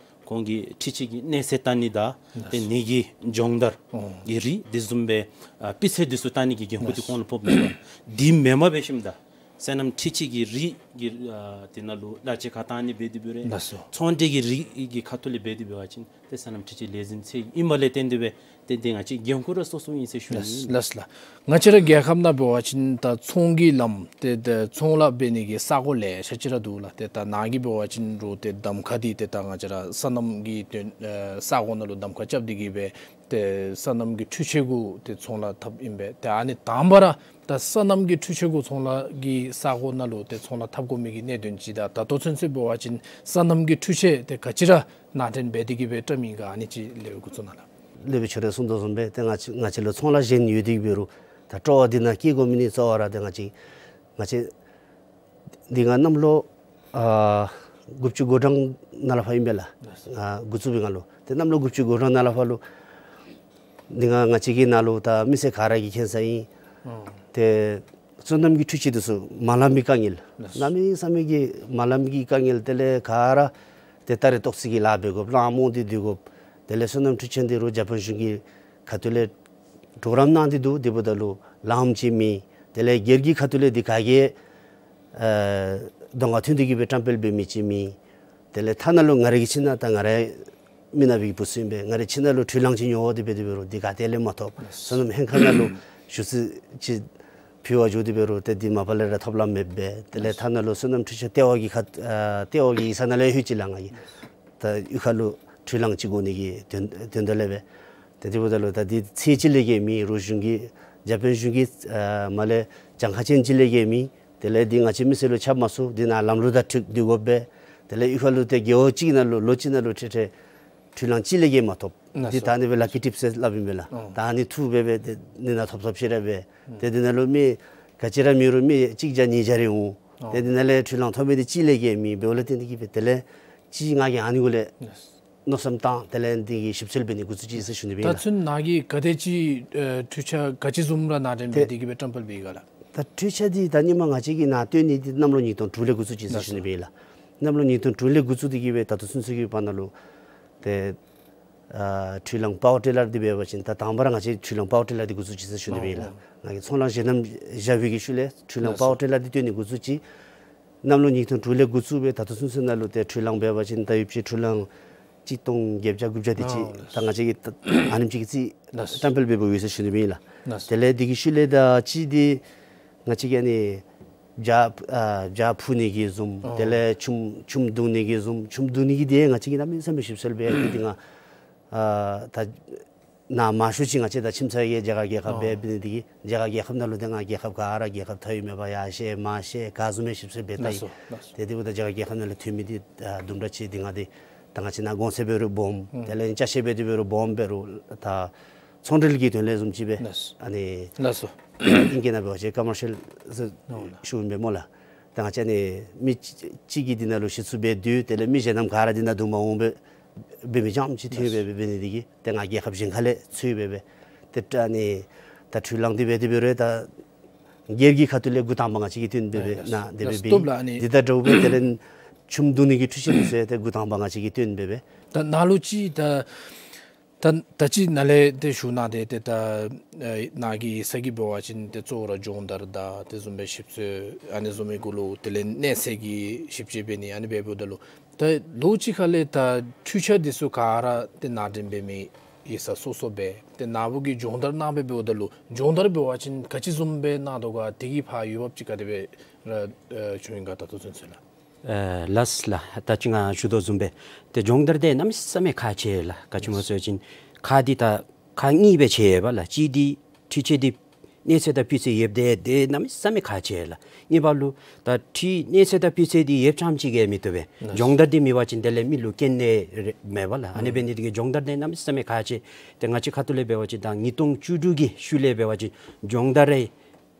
ཁོང་གི་འཕྲུལ་ཆས་ཀྱི་གནས་ཚད་བལྟ་ནི་དང་ཏེ་ནི་གི་སྦྱོང་བརྡར་གྱི་རིགས་དེ་བཟུམ་སྦེ་ཨ་སྤུས་ཚད་འདི་ཚུ་བལྟ་ནི་གི་འགན་ཁུར་འདི་ཁོང་ལུ་ཕོགཔ་མས་པ། དེ་མེན་པར་འབད་ཞིནམ་ད་སོ་ནམ་འཕྲུལ་ཆས་ཀྱི་རིགས་ཀྱི་ཨ་དེ་ནང་ལུ་གླ་ཆ་ཁར་བཏང་ནི་འབད་དེ་འབད་རུང་ལགས་སོ། ཚོང་འབྲེལ་གྱི་རིགས་ཀྱི་ཁ་ཐུག་ལས་འབད་དེ་འབད་བ་ཅིན་ཏེ་སོ་ནམ་འཕྲུལ་ཆས་ལས་འཛིན་ཚད་ཨིནམ་ལས་བརྟེན་ཏེ་སྦེ་ཏེ་ཏེ་ང་བཅས་འགན་ཁུར་ར་སོ་སོ་ཨིན་ཟེར་ཞུ་ནི། ལགས་ལགས་ལགས། ང་བཅས་ར་རྒྱལ་ཁབ་ནང་འབད་བ་ཅིན་ད་ཚོང་གི་ལམ་ཏེ་ད་ཚོང་ལཱ་འབད་ནི་གི་ས་གོ་ལེ་ཤ་ཅིག་ར་འདུག་ལགས། ཏེ་ད་ནཱ་གིས་འབད་བ་ཅིན་རུང་ཏེ་གདམ་ཁ་འདི་ཏེ་ད་ང་བཅས་ར་སོ་ནམ་གྱི་ཏེ་ཨ་ས་གོ་ནང་ལུ་གདམ་ཁ་རྐྱབ་སྟེ་གི་སྦེ་ཏེ་སོ་ནམ་གྱི་འཕྲུལ་ཆས་གུ་ཏེ་ཚོང་ལཱ་འཐབ་ཨིན་པས། ཏེ་ཨ་ནི་དང་པ་ར་ད་སོ་ནམ་གྱི་འཕྲུལ་ཆས་གུ་ཚོང་ལཱ་གི་ས་གོ་ནང་ལུ་ཏེ་ཚོང་ལཱ་འཐབ་དགོ་མི་གི་གནད་དོན་ཅིག་དང་ད་ལྟོ་ཚུན་ཚོད་འབད་བ་ཅིན་སོ་ནམ་གྱི་འཕྲུལ་ཆས་ཏེ་ག་ཅི་ར་ནང་འདྲེན་འབད་དེ་གི་སྦེ་བཀྲམ་ཨིན་ག་ཨ་ནི་ཅིག་ལེགས་པར་འགོ་བཙུགས་གནང་ལགས། ལེགས་པར་ཁྱོད་ར་གསུངས་དོ་བཟུམ་སྦེ་ཏེ་ང་བཅས་ང་བཅས་ལུ་ཚོང་ལཱ་གཞན་ཡོད་དེ་གི་འབད་རུང་ད་སྤྲོ་བ་འདི་ནང་བསྐྱེད་དགོ་མི་ནི་གཙོ་བོ་ར་ཏེ་ང་བཅས་ང་བཅས་འདི་ང་གནམ་ལོ་ཨ་དགུ་བཅུ་གོ་གྲངས་ནང་ལས་ཕར་ཨིན་པས་ལགས། ཨ་འགོ་བཙུགས་པའི་སྒང་ལུ་ཏེ་གནམ་ལོ་དགུ་བཅུ་གོ་གྲངས་ནང་ལས་ཕར་ལུ་འདི་ང་ང་བཅས་ཀྱི་ནང་ལུ་ད་མི་སེར་ག་ར་གིས་མཁྱེན་ས་ཨིན། ཨོ། ཏེ་སོ་ནམ་གྱི་འཕྲུལ་ཆས་འདི་ཚུ་མ་ལང་མི་དཀའ་ངལ། ལགས། གནམ་མེད་ས་མེད་ཀྱི་མ་ལང་མི་གི་དཀའ་ངལ་དེ་ལས་ག་ར་ཏེ་ད་རེས་ཏོག་ཙི་གི་ལཱ་འབད་དགོཔ་ལང་མོ་འདི་སྡོད་དགོཔ། དེ་ལས་སོ་ནམ་འཕྲུལ་ཆས་འདི་རུང་ཇ་པཱན་གཞུང་གི་ཁ་ཐུག་ལས་གྲོགས་རམ་གནང་སྟེ་འདུག། དེ་འབདཝ་ད་ལུ་ལངམ་ཅིག་མེད། དེ་ལས་སྒེར་གྱི་ཁ་ཐུག་ལས་འདི་ག་གིས་ཨ་གདོང་ཁར་ཐོན་ཏེ་གི་སྦེ་བཀྲམ་སྤེལ་འབད་མི་ཅིག་མེད། དེ་ལས་ཐ་ན་ལུ་ང་རའི་གི་ཁྱིམ་ནང་ད་ང་རའི་ མི་ནག་པའི་གི་བུ་ཚུ་ཨིན་པས། ང་རའི་ཁྱིམ་ནང་ལུ་འཕྲུལ་གླང་ཅིག་ཉོ་འོང་དེ་སྦེ་དེ་འབད་རུང་དེ་ག་ཏེ་ལས་མ་ཐོབ། སོ་ནམ་ཧེང་ཁ་ནང་ལུ་ཞུ་ཚིག་ཅིག་ཕུལ་བར་འགྱོ་དེ་འབད་རུང་ཏེ་དེ་མ་པ་ལས་ར་ཐོབ་ལམ་མེད་པས། དེ་ལས་ཐ་ན་ལུ་སོ་ནམ་འཕྲུལ་ཆས་ལྟེ་བ་གི་ཁ་ཨ་ལྟེ་བ་གི་ཡིག་ཚང་ནང་ལས་ལྷོད་ཅི་ལགས། ང་གིས་ད་གཡུས་ཁ་ལུ་འཕྲུལ་གླང་ཅིག་དགོ་ནི་གི་དོན་དོན་དག་ལས་སྦེ། ཏེ་དེ་འབདཝ་ད་ལུ་ད་འདི་ཚེས་གཅིག་ལས་བརྒལ་མེད། རོགས་གཞུང་གི་ཇ་པཱན་གཞུང་གི་ཨ་མར་ལས་གྱངས་ཁ་ཅན་ཅིག་ལས་བརྒལ་མེད། དེ་ལས་འདི་ང་བཅས་མི་སེར་ལུ་ཁྱབ་མ་ཚུགས། འདི་ནང་ལམ་ལུགས་དང་འཁྲིལ་སྡོད་དགོ་པས། དེ་ལས་གཡུས་ཁ་ལུ་ཏེ་རྒེད་འོག་གཅིག་ནང་ལུ་ལོ་གཅིག་ནང་ལུ་ཁྲི་ཁྲི་འཕྲུལ་གླང་གཅིག་ལས་བརྒལ་མ་ཐོབ། ལགས་འདི་སོ། ད་ཨ་ནི་སྦེ་ལ་ཀི་ཊིཔ་ཟེར་སླབ་ཨིན་པས་ལགས། ཨོ། ད་ཨ་ནི་ཐུག་སྦེ་སྦེ་ཏེ་འདི་ནང་ཐོབ་ཐོབ་ཅིག་ར་སྦེ། ཨུམ། ཏེ་འདི་ནང་ལུ་མི་ག་ཅི་ར་མེད་རུང་མི་གཅིག་བརྒྱ་གཉིས་བརྒྱ་རེ་འོང་། ཨོ། ཏེ་འདི་ནང་ལས་འཕྲུལ་གླང་ཐོབ་མི་འདི་གཅིག་ལས་བརྒལ་མེད། འབདཝ་ལས་ཏེ་འདི་གིས་སྦེ་དེ་ལས་ཅིག་ང་གིས་ཨ་ནི་གུ་ལས་ལགས་སོ། མནོ་བསམ་བཏང་དེ་ལས་འདི་གི་ཞིབ་འཚོལ་འབད་ནི་འགོ་བཙུགས་ཅི་ཟེར་ཞུ་ནི་སྦེ་ཨིན་ལགས། ད་ཚུན་ནཱ་གིས་ག་དེ་ཅིག་ཨེ་འཕྲུལ་ཆས་ག་ཅི་བཟུམ་ར་ནང་འདྲེན་འབད་ཏེ་དེ་གིས་སྦེ་བཀྲམ་སྤེལ་འབད་ཡི་ག་ལགས། ད་འཕྲུལ་ཆས་འདི་ད་ཧེ་མ་ང་བཅས་ཀྱིས་ནཱ་སྟོན་ནི་འདི་གནམ་ལོ་ཉིས་སྟོང་དྲུག་ལས་འགོ་བཙུགས་ཅི་ཟེར་ཞུ་ནི་སྦེ་ཨིན་ལགས། གནམ་ལོ་ཉིས་སྟོང་དྲུག་ལས་འགོ་བཙུགས་ཏེ་གིས་སྦེ་ད་ལྟོ་ཚུན་ཚོད་ཀྱི་བར་ན་ལུ་ཏེ་ཨ་འཕྲུལ་གླང་པ་ཝར་ཊི་ལར་འདི་འབད་བ་ཅིན་ད་དང་པ་ར་ང་བཅས་འཕྲུལ་གླང་པ་ཝར་ཊི་ལར་འདི་འགོ་བཙུགས་ཅི་ཟེར་ཞུ་ནི་སྦེ་ཨིན་ལགས། ཨོ། ང་གིས་ཚོང་ལཱ་བཞེས་ནམ་བཞག་པའི་གི་ཤུལ་ལས་འཕྲུལ་གླང་ལགས་པ་ཝར་ཊི་ལར་འདི་སྟོན་ནི་འགོ་བཙུགས་ཅི། གནམ་ལོ་ཉིས་སྟོང་དྲུག་ལས་འགོ་བཙུགས་སྦེ་ད་ལྟོ་ཚུན་ཚོད་ནང་ལུ་ཏེ་འཕྲུལ་གླང་འབད་བ་ཅིན་ད་ཡོདཔ་ཅིག་འཕྲུལ་གླང་གཅིག་སྟོང་བརྒྱད་བརྒྱ་དགུ་བརྒྱ་དེ་ཅིག་ཨོ་ད་ང་བཅས་ཀྱིས་ད་ཨ་ནེམ་ཅིག་གི་རྩིས་ལགས་སོ། བཀྲམ་སྤེལ་འབད་འབདཝ་ཡོད་ཟེར་ཞུ་ནི་སྦེ་ཨིན་ལགས། ལགས་སོ། དེ་ལས་དེ་གི་ཤུལ་ལས་ད་ཅི་འདི་ང་བཅས་ཀྱིས་ཨ་ནི་བྱག་ཨ་བྱག་ཕུ་ནི་གི་བཟུམ། ཨོ། དེ་ལས་ཆུམ་ཆུམ་བརྡུང་ནི་གི་བཟུམ། ཆུམ་བརྡུང་ནི་གི་འདི་ང་བཅས་ཀྱིས་གནམ་མེད་ས་མེད་ཞིབ་འཚོལ་འབད་ཡི། འདི་ང་ཨ་ད་ནཱ་མང་ཤོས་ཅིག་ང་བཅས་ད་ཁྱིམ་ཚང་གི་རྒྱ་གར་རྒྱལ་ཁབ་ཨོ་འབད་འབད་ནི་འདི་གིས་རྒྱ་གར་རྒྱལ་ཁབ་ནང་ལུ་ཏེ་ང་རྒྱལ་ཁབ་ག་ར་རྒྱལ་ཁབ་མཐའ་དབུས་མེད་པར་ཡར་བཤལ་མར་བཤལ་ག་བཟུམ་སྦེ་ཞིབ་འཚོལ་འབད་ད་ཡི། ལགས་སོ། ལགས་སོ། ཏེ་དེ་འབདཝ་ད་རྒྱ་གར་རྒྱལ་ཁབ་ནང་ལུ་ཐོན་མི་འདི་ཨ་དུམ་གྲ་ཅིག་འདི་ང་འདི་ད་ང་བཅས་ནཱ་གོང་ཚད་འབད་རུང་སྦོམ། ཨུམ། དེ་ལས་ཅ་ཆས་འབད་དེ་འབད་རུང་སྦོམ་འབད་རུང་ད་ཚོང་འབྲེལ་གྱི་དོན་ལས་བཟུམ་ཅིག་སྦེ་ལགས་སོ། ཨ་ནི་ལགས་སོ། ཨིང་སྐད་ནང་འབད་བ་ཅིན་ཀོ་མར་ཤལ་ཟེར་ཨོ་ལགས། ཞུཝ་ཨིན་པས་སྨོ་ལགས། ད་ང་བཅས་ཨ་ནི་མི་གཅིག་གིས་འདི་ནང་ལུ་ཞིབ་འཚོལ་འབད་དེ་དེ་ལས་མི་གཞན་རྣམས་ག་ར་འདི་ནང་འདུ་མ་འོང་པས། འབད་མི་རྐྱངམ་ཅིག་ཐོན་ལགས་སོ། འབད་འབད་འབད་ནི་འདི་གིས་ཏེ་ང་རྒྱལ་ཁབ་གཞན་ཁ་ལས་འཚོལ་འབད་འབད་ཏེ་ད་ཨ་ནི་ད་འཕྲུལ་གླང་འདི་འབད་དེ་འབད་རུང་ད་སྒེར་གྱི་ཁ་ཐུག་ལས་འགོ་དང་པ་ང་བཅས་ཀྱིས་བཏོན་འབད་འབད་ལགས་སོ། ནཱ་དེ་ལགས་སྦེ་སོ། འབད་སྟོབས་ལགས་ཨ་ནི། འདི་དང་འདྲཝ་སྦེ་དེ་ལས་ཆུམ་བརྡུང་ནི་གི་འཕྲུལ་ཆས་འདི་ཚུ་ཏེ་འགོ་དང་པ་ང་བཅས་ཀྱིས་བཏོན་འབད་འབད། ད་ནཱ་ལུ་ཅིག་ད་ད་ད་ཅི་ནཱ་ལས་ཏེ་ཞུ་གནང་སྟེ་ཏེ་ད་ཨེ་ནཱ་གི་ས་གི་འབད་བ་ཅིན་ཏེ་གཙོ་བོ་ར་སྦྱོང་བརྡར་དང་དེ་བཟུམ་སྦེ་ཞིབ་འཚོལ་ཨ་ནི་བཟུམ་མའི་གུ་ལུ་དེ་ལས་གནས་ཚད་ཀྱི་ཞིབ་དཔྱད་འབད་ནི་ཨ་ནི་འབདཝ་ད་ལུ་ད་ལོ་གཅིག་ཁ་ལས་ད་འཕྲུལ་ཆས་འདི་ཚུ་ག་ར་ཏེ་ནང་འདྲེན་འབད་མི་ཡིག་ཚང་སོ་སོ་སྦེ་ཏེ་ནཱ་བུ་གིས་སྦྱོང་བརྡར་གནང་སྦེ་འབདཝ་ད་ལུ་སྦྱོང་བརྡར་འབད་བ་ཅིན་ག་ཅི་བཟུམ་སྦེ་གནང་དོ་ག། དེ་གི་ཕར་འོས་འབབ་ཅིག་ག་དེ་སྦེ་ར་ཨེ་བྱུང་ཡི་ག་ད་ལྟོ་ཚུན་ཚོད་ལགས། ཨེ་ལགས་ལགས། ད་ཅི་ང་ཞུ་དོ་བཟུམ་སྦེ་ཏེ་སྦྱོང་བརྡར་འདི་གནམ་མེད་ས་མེད་ཁག་ཆེ་ལགས། ག་ཅི་སྨོ་ཟེར་བ་ཅིན་ཁག་འདི་ད་ཁག་གཉིས་སྦེ་ཕྱེ་བས་ལགས། གཅིག་འདི་འཕྲུལ་ཆས་འདི་གནས་ཚད་དང་སྤུས་ཚད་ཡོདཔ་འདི་འདི་གནམ་མེད་ས་མེད་ཁག་ཆེ་ལགས། གཉིས་པ་ལུ་ད་འཕྲུལ་གནས་ཚད་དང་སྤུས་ཚད་འདི་ཡོདཔ་རྐྱངམ་ཅིག་གིས་མི་བཏུབ་པས། ལགས། སྦྱོང་བརྡར་འདི་མེད་པ་ཅིན་དེ་ལས་མི་ལུ་སྐྱོན་ནི་རེ་མེད་པས་ལགས། ཨ་ནི་ཨོ་འབད་ནི་འདི་གིས་སྦྱོང་བརྡར་འདི་གནམ་མེད་ས་མེད་ཁག་ཆེ། ཏེ་ང་བཅས་ཁ་ཐུག་ལས་འབད་བ་ཅིན་ད་ཉིས་སྟོང་བཅུ་དྲུག་གི་ཤུལ་ལས་འབད་བ་ཅིན་སྦྱོང་བརྡར་རེ་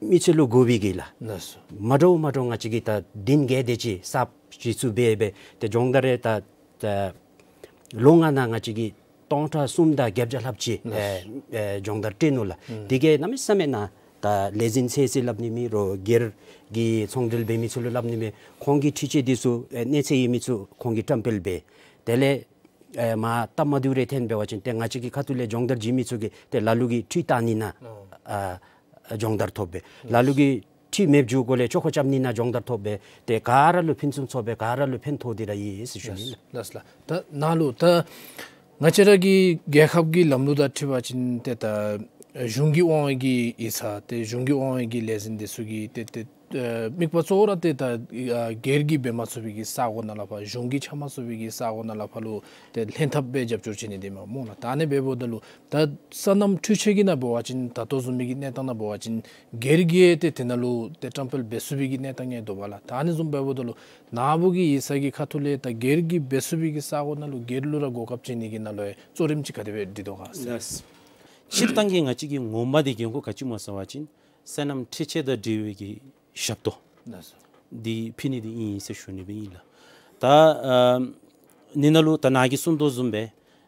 མི་ཚུ་ལུ་དགོ་པའི་གི་ལགས། ལགས་སོ། མ་འདྲཝ་མ་འདྲཝ་ང་བཅས་ཀྱིས་ད་བདུན་བརྒྱད་དེ་ཅིག་གསརཔ་ཅིག་ཚུ་འབད་འབད་ཏེ་སྦྱོང་བརྡར་རེ་ད་ད་ལོ་ལྔ་ནང་ང་བཅས་ཀྱིས་སྟོང་ཕྲག་གསུམ་དང་བརྒྱད་བརྒྱ་ལྷགཔ་ཅིག་ལགས། ཨེ་ཨེ་སྦྱོང་བརྡར་སྤྲོད་ནུག་ལགས། ཨུམ། དེ་གིས་གནམ་མེད་ས་མེད་ནཱ་ད་ལས་འཛིན་ཚུ་ཚུ་སླབ་ནི་མེད། རོགས་སྒེར་གྱི་ཚོང་འབྲེལ་འབད་མི་ཚུ་ལུ་སླབ་ནི་མེད། ཁོང་གིས་འཕྲུལ་ཆས་འདི་ཚུ་ཨེ་གནས་ཚད་ཡོད་མི་ཚུ་ཁོང་གིས་བཀྲམ་སྤེལ་འབད། དེ་ལས་ཨེ་མར་སྟབས་མ་བདེཝ་རེ་ཐོན་འབད་བ་ཅིན་ཏེ་ང་བཅས་ཀྱི་ཁ་ཐུག་ལས་སྦྱོང་བརྡར་བྱིན་མི་ཚུ་གིས་ཏེ་ལ་ལུ་གིས་འཕྲུལ་བཏང་ནི་ནང་ཨོ་ཨ་སྦྱོང་བརྡར་ཐོབ་པས། ལ་ལུ་གིས་འཕྲུལ་མེདཔ་འགྱོ་དགོཔ་ལས་ཆོག་ཁོ་རྐྱབ་ནི་ནང་སྦྱོང་བརྡར་ཐོབ་པས། ཏེ་ག་ར་ལུ་ཕུན་སུམ་ཚོགས་པས། ག་ར་ལུ་ཕན་ཐོགས་ཏེ་ར་ཡོད་ཟེར་ཞུ་ནི་ལགས། ལགས་ལགས། ད་ནཱ་ལུ་ད་ང་བཅས་ར་གི་རྒྱལ་ཁབ་ཀྱི་ལམ་ལུགས་དང་འཁྲིལ་བ་ཅིན་ཏེ་ད་གཞུང་གིས་དབང་བའི་གི་ཡིག་ཚང་ཏེ་གཞུང་གིས་དབང་བའི་གི་ལས་འཛིན་འདི་ཚུ་གིས་ཏེ་ཏེ་ཨ་དམིགས་པ་གཙོ་བོ་ར་ཏེ་ད་ཨ་སྒེར་གྱིས་འབད་མ་ཚུགས་པའི་གི་ས་གོ་ནང་ལས་ཕར་གཞུང་གིས་ཁྱབ་མ་ཚུགས་པའི་གི་ས་གོ་ནང་ལས་ཕར་ལུ་ཏེ་ལྷན་ཐབས་སྦེ་རྒྱབ་སྐྱོར་བྱིན་ནི་འདི་མས་སྨོ་ལགས། ད་ཨ་ནི་འབདཝ་ད་ལུ་ད་སོ་ནམ་འཕྲུལ་ཆས་ཀྱི་ནང་འབད་བ་ཅིན་ད་ལྟོ་བཟུམ་མའི་གི་གནས་སྟངས་ནང་འབད་བ་ཅིན་སྒེར་གྱིས་ཏེ་དེ་ནང་ལུ་ཏེ་བཀྲམ་སྤེལ་འབད་ཚུགས་པའི་གི་གནས་སྟངས་ཡང་འདུག་པ་ལགས། ད་ཨ་ནི་བཟུམ་འབདཝ་ད་ལུ་ནཱ་བུ་གི་ཡིག་ཚང་གི་ཁ་ཐུག་ལས་ད་སྒེར་གྱིས་འབད་ཚུགས་པའི་གི་ས་གོ་ནང་ལུ་སྒེར་ལུ་ར་གོ་སྐབས་བྱིན་ནི་གི་ནང་ལུ་ཡང་གཙོ་རིམ་ཅིག་ག་དེ་སྦེ་སྒྲིག་དོ་ག་ཟེར། ལགས། སྤྱིར་བཏང་གི་ང་བཅས་ཀྱི་ངོ་མ་འདི་འགན་ཁུར་ག་ཅི་སྨོ་ཟེར་བ་ཅིན་སོ་ནམ་འཕྲུལ་ཆས་དང་འབྲེལ་བའི་གི་ཞབས་ཏོག་ལགས་སོ། འདི་ཕུལ་ནི་འདི་ཨིན་ཟེར་ཞུ་ནི་སྦེ་ཨིན་ལགས། ད་ཨ་ནི་ནང་ལུ་ད་ནཱ་གིས་གསུངས་དོ་བཟུམ་སྦེ་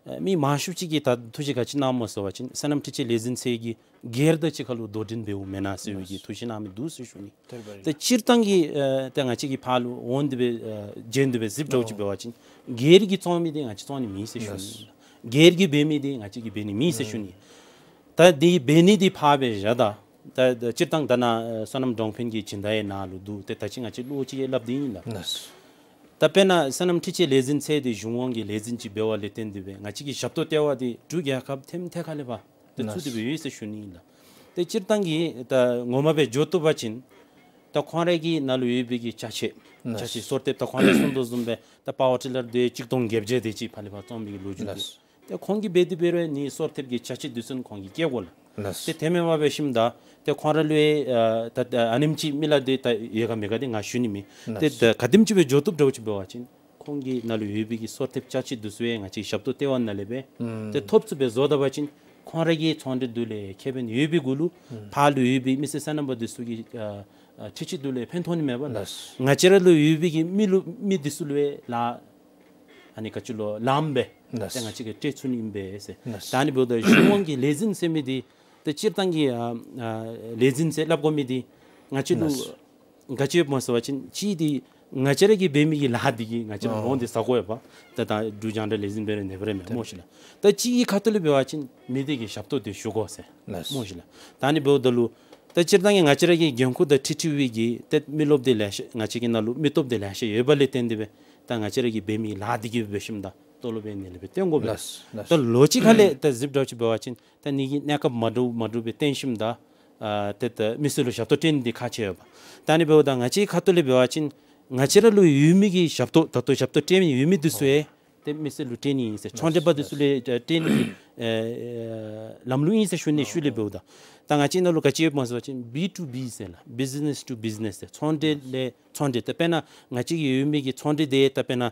ཨ་མི་མང་ཤོས་ཅིག་གིས་ད་ཐུགས་བཞེད་ག་ཅི་གནངམ་སྨོ་ཟེར་བ་ཅིན་སོ་ནམ་འཕྲུལ་ཆས་ལས་འཛིན་ཚད་ཀྱི་སྒེར་དང་གཅིག་ཁར་ལུ་དོ་འགྲན་འབདཝ་མེན་ན་ཟེར་བའི་གི་ཐུགས་བཞེད་གནང་མི་འདུག་ཟེར་ཞུ་ནི། ཏེ་སྤྱིར་བཏང་གི་ཨ་ཏེ་ང་བཅས་ཀྱི་ཕར་ལུ་འོང་སྟེ་སྦེ་ཨ་བྱོན་ཏེ་སྦེ་གཟིགསཔ་འདྲཝ་ཅིག་འབད་བ་ཅིན་སྒེར་གྱིས་བཙོང་མི་འདི་ང་བཅས་བཙོང་ནི་མེད་ཟེར་ཞུ་ནི། སྒེར་གྱིས་འབད་མི་འདི་ང་བཅས་ཀྱིས་འབད་ནི་མེད་ཟེར་ཞུ་ནི། ད་འདི་འབད་ནི་འདི་ཕར་སྦེ་བཞག་ད། ད་ད་སྤྱིར་བཏང་ད་ནཱ་ཨ་སོ་ནམ་འབྲོག་ཕན་གྱི་སྦྱིན་བདག་ཡང་ནཱ་ལུ་འདུག། ཏེ་ད་ཅི་ང་བཅས་བློ་ཅིག་ཡང་སླབ་སྟེ་ཨིན་ལགས། ལགས། ད་དཔེར་ན་སོ་ནམ་འཕྲུལ་ཆས་ལས་འཛིན་ཟེར་དེ་གཞུང་དབང་གི་ལས་འཛིན་ཅིག་འབད་བ་ལས་བརྟེན་ཏེ་སྦེ་ང་བཅས་ཀྱི་ཞབས་ཏོག་སྟེར་བ་དེ་འབྲུག་རྒྱལ་ཁབ་ཐེམ་ཐེ་ཁ་ལས་ཕར་ཏེ་ཚུད་དེ་སྦེ་ཡོད་ཟེར་ཞུ་ནི་ཨིན་ལགས། ཏེ་སྤྱིར་བཏང་གི་ད་ངོ་མ་སྦེ་འགྱོ་བཏུབ་པ་ཅིན་ད་ཁོང་ར་གི་ནང་ལུ་ཡོད་པའི་གི་ཅ་ཆས་ཅ་ཆས་གསོལ་འདེབས་ད་ཁོང་ར་གསུང་དོ་བཟུམ་སྦེ་ད་པ་ཝར་ཊི་ལར་དེ་གཅིག་སྟོང་བརྒྱད་བརྒྱ་དེ་ཅིག་ཕར་ལས་ཕར་བཙོང་མི་གི་ལོ་རྒྱུས་འདུག། ཏེ་ཁོང་གིས་འབད་དེ་འབད་རུང་ནི་གསོལ་འདེབས་ཀྱི་ཅ་ཆས་དེ་ཚུ་ཁོང་གིས་བསྐྱལ་དགོ་ལགས། ཏེ་དེ་མེན་པར་འབད་ཞིནམ་ད་ཏེ་ཁོང་ར་ལུ་ཨ་ད་ཨ་ནེམ་ཅིག་མི་ལག་དེ་ད་ཡོད་ག་མེད་ག་དེ་ང་ཞུ་ནི་མེད། ཏེ་ད་ག་དེམ་ཅིག་སྦེ་འགྱོ་བཏུབ་འདྲཝ་ཅིག་འབད་བ་ཅིན་ཁོང་གི་ནང་ལུ་ཡོད་པའི་གི་གསོལ་འདེབས་ཅ་ཆས་དེ་ཚུ་ཡང་ང་བཅས་ཞབས་ཏོག་སྟེར་བ་ནང་ལས་སྦེ་ཏེ་ཐོབ་ཚུགསཔ་སྦེ་བཟོ་ད་པ་ཅིན་ཁོང་ར་གི་ཚོང་འབྲེལ་དེ་ལས་ཁེ་ཕན་ཡོད་པའི་གུ་ལུ་ཕར་ལུ་ཡོད་པའི་མི་སེར་སོ་ནམ་པ་དེ་ཚུ་གི་ཨ་ཨ་འཕྲུལ་ཆས་དེ་ལས་ཕན་ཐོགས་ནི་མས་པ་ལགས། ང་བཅས་ར་ལུ་ཡོད་པའི་གི་མི་ལུ་མི་དེ་ཚུ་ལུ་ལཱ་ཨ་ནི་ག་ཅི་ལོ་ལངམ་སྦེ་ཏེ་ང་བཅས་ཀྱིས་སྤྲོད་ཚུགས་ནི་ཨིན་པས་ཟེར། ད་ཨ་ནི་འབདཝ་ད་གཞུང་དབང་གི་ལས་འཛིན་ཟེར་མི་དེ་ཏེ་སྤྱིར་བཏང་གི་ཨ་ཨ་ལས་འཛིན་ཟེར་སླབ་དགོ་མི་དེ་ང་བཅས་ལུ་ག་ཅི་ཡོདཔ་སྨོ་ཟེར་བ་ཅིན་གཅིག་དེ་ང་བཅས་ར་གིས་འབད་མི་གི་ལཱ་དེ་གིས་ང་བཅས་ལུ་ལོང་དེ་ཟ་དགོ་ཡོདཔ། ད་ད་འབྲུག་རྒྱང་བསྒྲགས་ལས་འཛིན་འབད་རུང་ནེ་འབད་རུང་མེན་སྨོ་ཤིག་ལགས། ད་གཅིག་གི་ཁ་ཐུག་ལས་འབད་བ་ཅིན་མི་སྡེ་གི་ཞབས་ཏོག་དེ་ཞུ་དགོ་ཟེར་སྨོ་ཤིག་ལགས། ད་ཨ་ནི་འབདཝ་ད་ལུ་ད་སྤྱིར་བཏང་གི་ང་བཅས་ར་གི་འགན་ཁུར་དང་འཁྲིལ་འཁྲིལ་བའི་གི་ཏེ་མི་རློབས་དེ་ལེ་ཤ་ང་བཅས་ཀྱི་ནང་ལུ་མི་སྟོབས་དེ་ལེ་ཤ་ཡོད་པ་ལས་བརྟེན་ཏེ་སྦེ་ད་ང་བཅས་ར་གིས་འབད་མི་ལཱ་དེ་གིས་འབད་ཞིནམ་ད་ཏོ་ལོ་སྦེ་ནི་ལས་སྦེ་བཏོན་དགོ་པས། ད་ལོ་གཅིག་ཁ་ལས་ད་གཟིགསཔ་འདྲཝ་ཅིག་འབད་བ་ཅིན་ད་ནི་གི་གནས་སྐབས་མ་འདྲཝ་མ་འདྲཝ་སྦེ་བཏོན་ཞིནམ་ད་ཨ་ཏེ་ད་མི་སེར་ལུ་ཞབས་ཏོག་སྤྲོད་ནི་དེ་ཁག་ཆེ་ཡོདཔ། ད་ཨ་ནི་འབདཝ་ད་ང་བཅས་ཁ་ཐུག་ལས་འབད་བ་ཅིན་ང་བཅས་ར་ལུ་ཡོད་མི་གི་ཞབས་ཏོག་ད་ལྟོ་ཞབས་ཏོག་སྤྲོད་མི་ཡོད་མི་དེ་ཚུ་ཡང་ཏེ་མི་སེར་ལུ་སྤྲོད་ནི་ཨིན་ཟེར། ཚོང་འབྲེལ་པ་དེ་ཚུ་ལུ་ཡང་སྤྲོད་ནི་ཨེ་ལམ་ལུགས་ཨིན་ཟེར་ཞུ་ནི་ཤུལ་ལས་འབདཝ་ད། ད་ང་བཅས་ནང་ལུ་ག་ཅི་ཡོདཔ་སྨོ་ཟེར་བ་ཅིན་བི་ཊུ་བི་ཟེར་ལགས། བིཛ་ནེས་ཊུ་བིཛ་ནེས་ཟེར། ཚོང་འབྲེལ་ལས་ཚོང་འབྲེལ། ད་དཔེར་ན་ང་བཅས་ཀྱི་ཡོད་མི་གི་ཚོང་འབྲེལ་དེ་ད་དཔེར་ན་ཨ་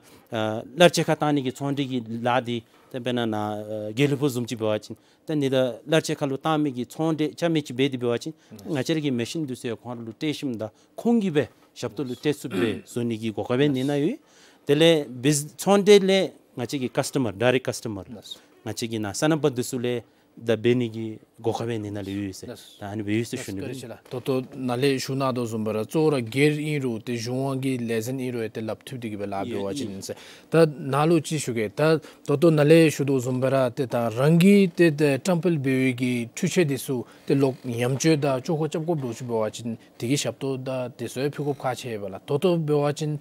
གླར་ཆས་ཁར་བཏང་ནི་གི་ཚོང་འབྲེལ་གྱི་ལཱ་དེ་ད་དཔེར་ན་ནཱ་ཨ་དགེ་ལེགས་ཕུག་བཟུམ་ཅིག་འབད་བ་ཅིན་ད་ནི་ད་གླར་ཆས་ཁར་ལུ་བཏང་མི་གི་ཚོང་འབྲེལ་རྐྱབ་མི་ཅིག་འབད་དེ་འབད་བ་ཅིན་ང་བཅས་ར་གི་མེ་ཤིན་དེ་ཚུ་ཡང་ཁོང་ར་ལུ་སྤྲོད་ཞིནམ་ད་ཁོང་གིས་སྦེ་ཞབས་ཏོག་ལུ་སྤྲོད་ཚུགསཔ་སྦེ་བཟོ་ནི་གི་གོ་སྐབས་ཡང་ནི་ནཱ་ཡོད། དེ་ལས་བིཛ་ཚོང་འབྲེལ་ལས་ང་བཅས་ཀྱི་ཀཱས་ཊ་མར་ཌའི་རེཀཊ་ཀཱས་ཊ་མར་ལགས། ང་བཅས་ཀྱི་ནཱ་སོ་ནམ་པ་དེ་ཚུ་ལས་ད་འབད་ནི་གི་གོ་སྐབས་ཡང་ནི་ནཱ་ལུ་ཡོད་ཟེར། ལགས། ད་ཨ་ནི་སྦེ་ཡོད་ཟེར་ལགས། ཞུ་ནི་བཀའ་དྲིན་ཆེ་ལགས། ད་ལྟོ་ནཱ་ལས་ཞུ་གནང་དོ་བཟུམ་སྦེ་ར་གཙོ་བོ་ར་སྒེར་ཨིན་རུང་ཏེ་གཞུང་དབང་གི་ལས་འཛིན་ཨིན་རུང་ཡང་ཏེ་ལགཔ་མཐུད་དེ་གི་སྦེ་ལཱ་འབད་བ་ཅིན་ཨིན་ཟེར། ད་ནཱ་ལུ་ཅིག་ཞུ་གེ། ད་ད་ལྟོ་ནཱ་ལས་ཞུ་དོ་བཟུམ་སྦེ་ར་ཏེ་ད་རང་གིས་ཏེ་ཏེ་བཀྲམ་སྤེལ་འབད་བའི་གི་འཕྲུལ་ཆས་དེ་ཚུ་ཏེ་ལོག་ཉམས་བཅོས་དང་ཆོག་ཁ་རྐྱབ་དགོཔ་འདྲཝ་ཅིག་འབད་བ་ཅིན་དེ་གི་ཞབས་ཏོག་དང་དེ་ཚུ་ཡང་ཕུལ་དགོཔ་ཁག་ཆེ་བས་ལགས། ད་ལྟོ་འབད་བ་ཅིན་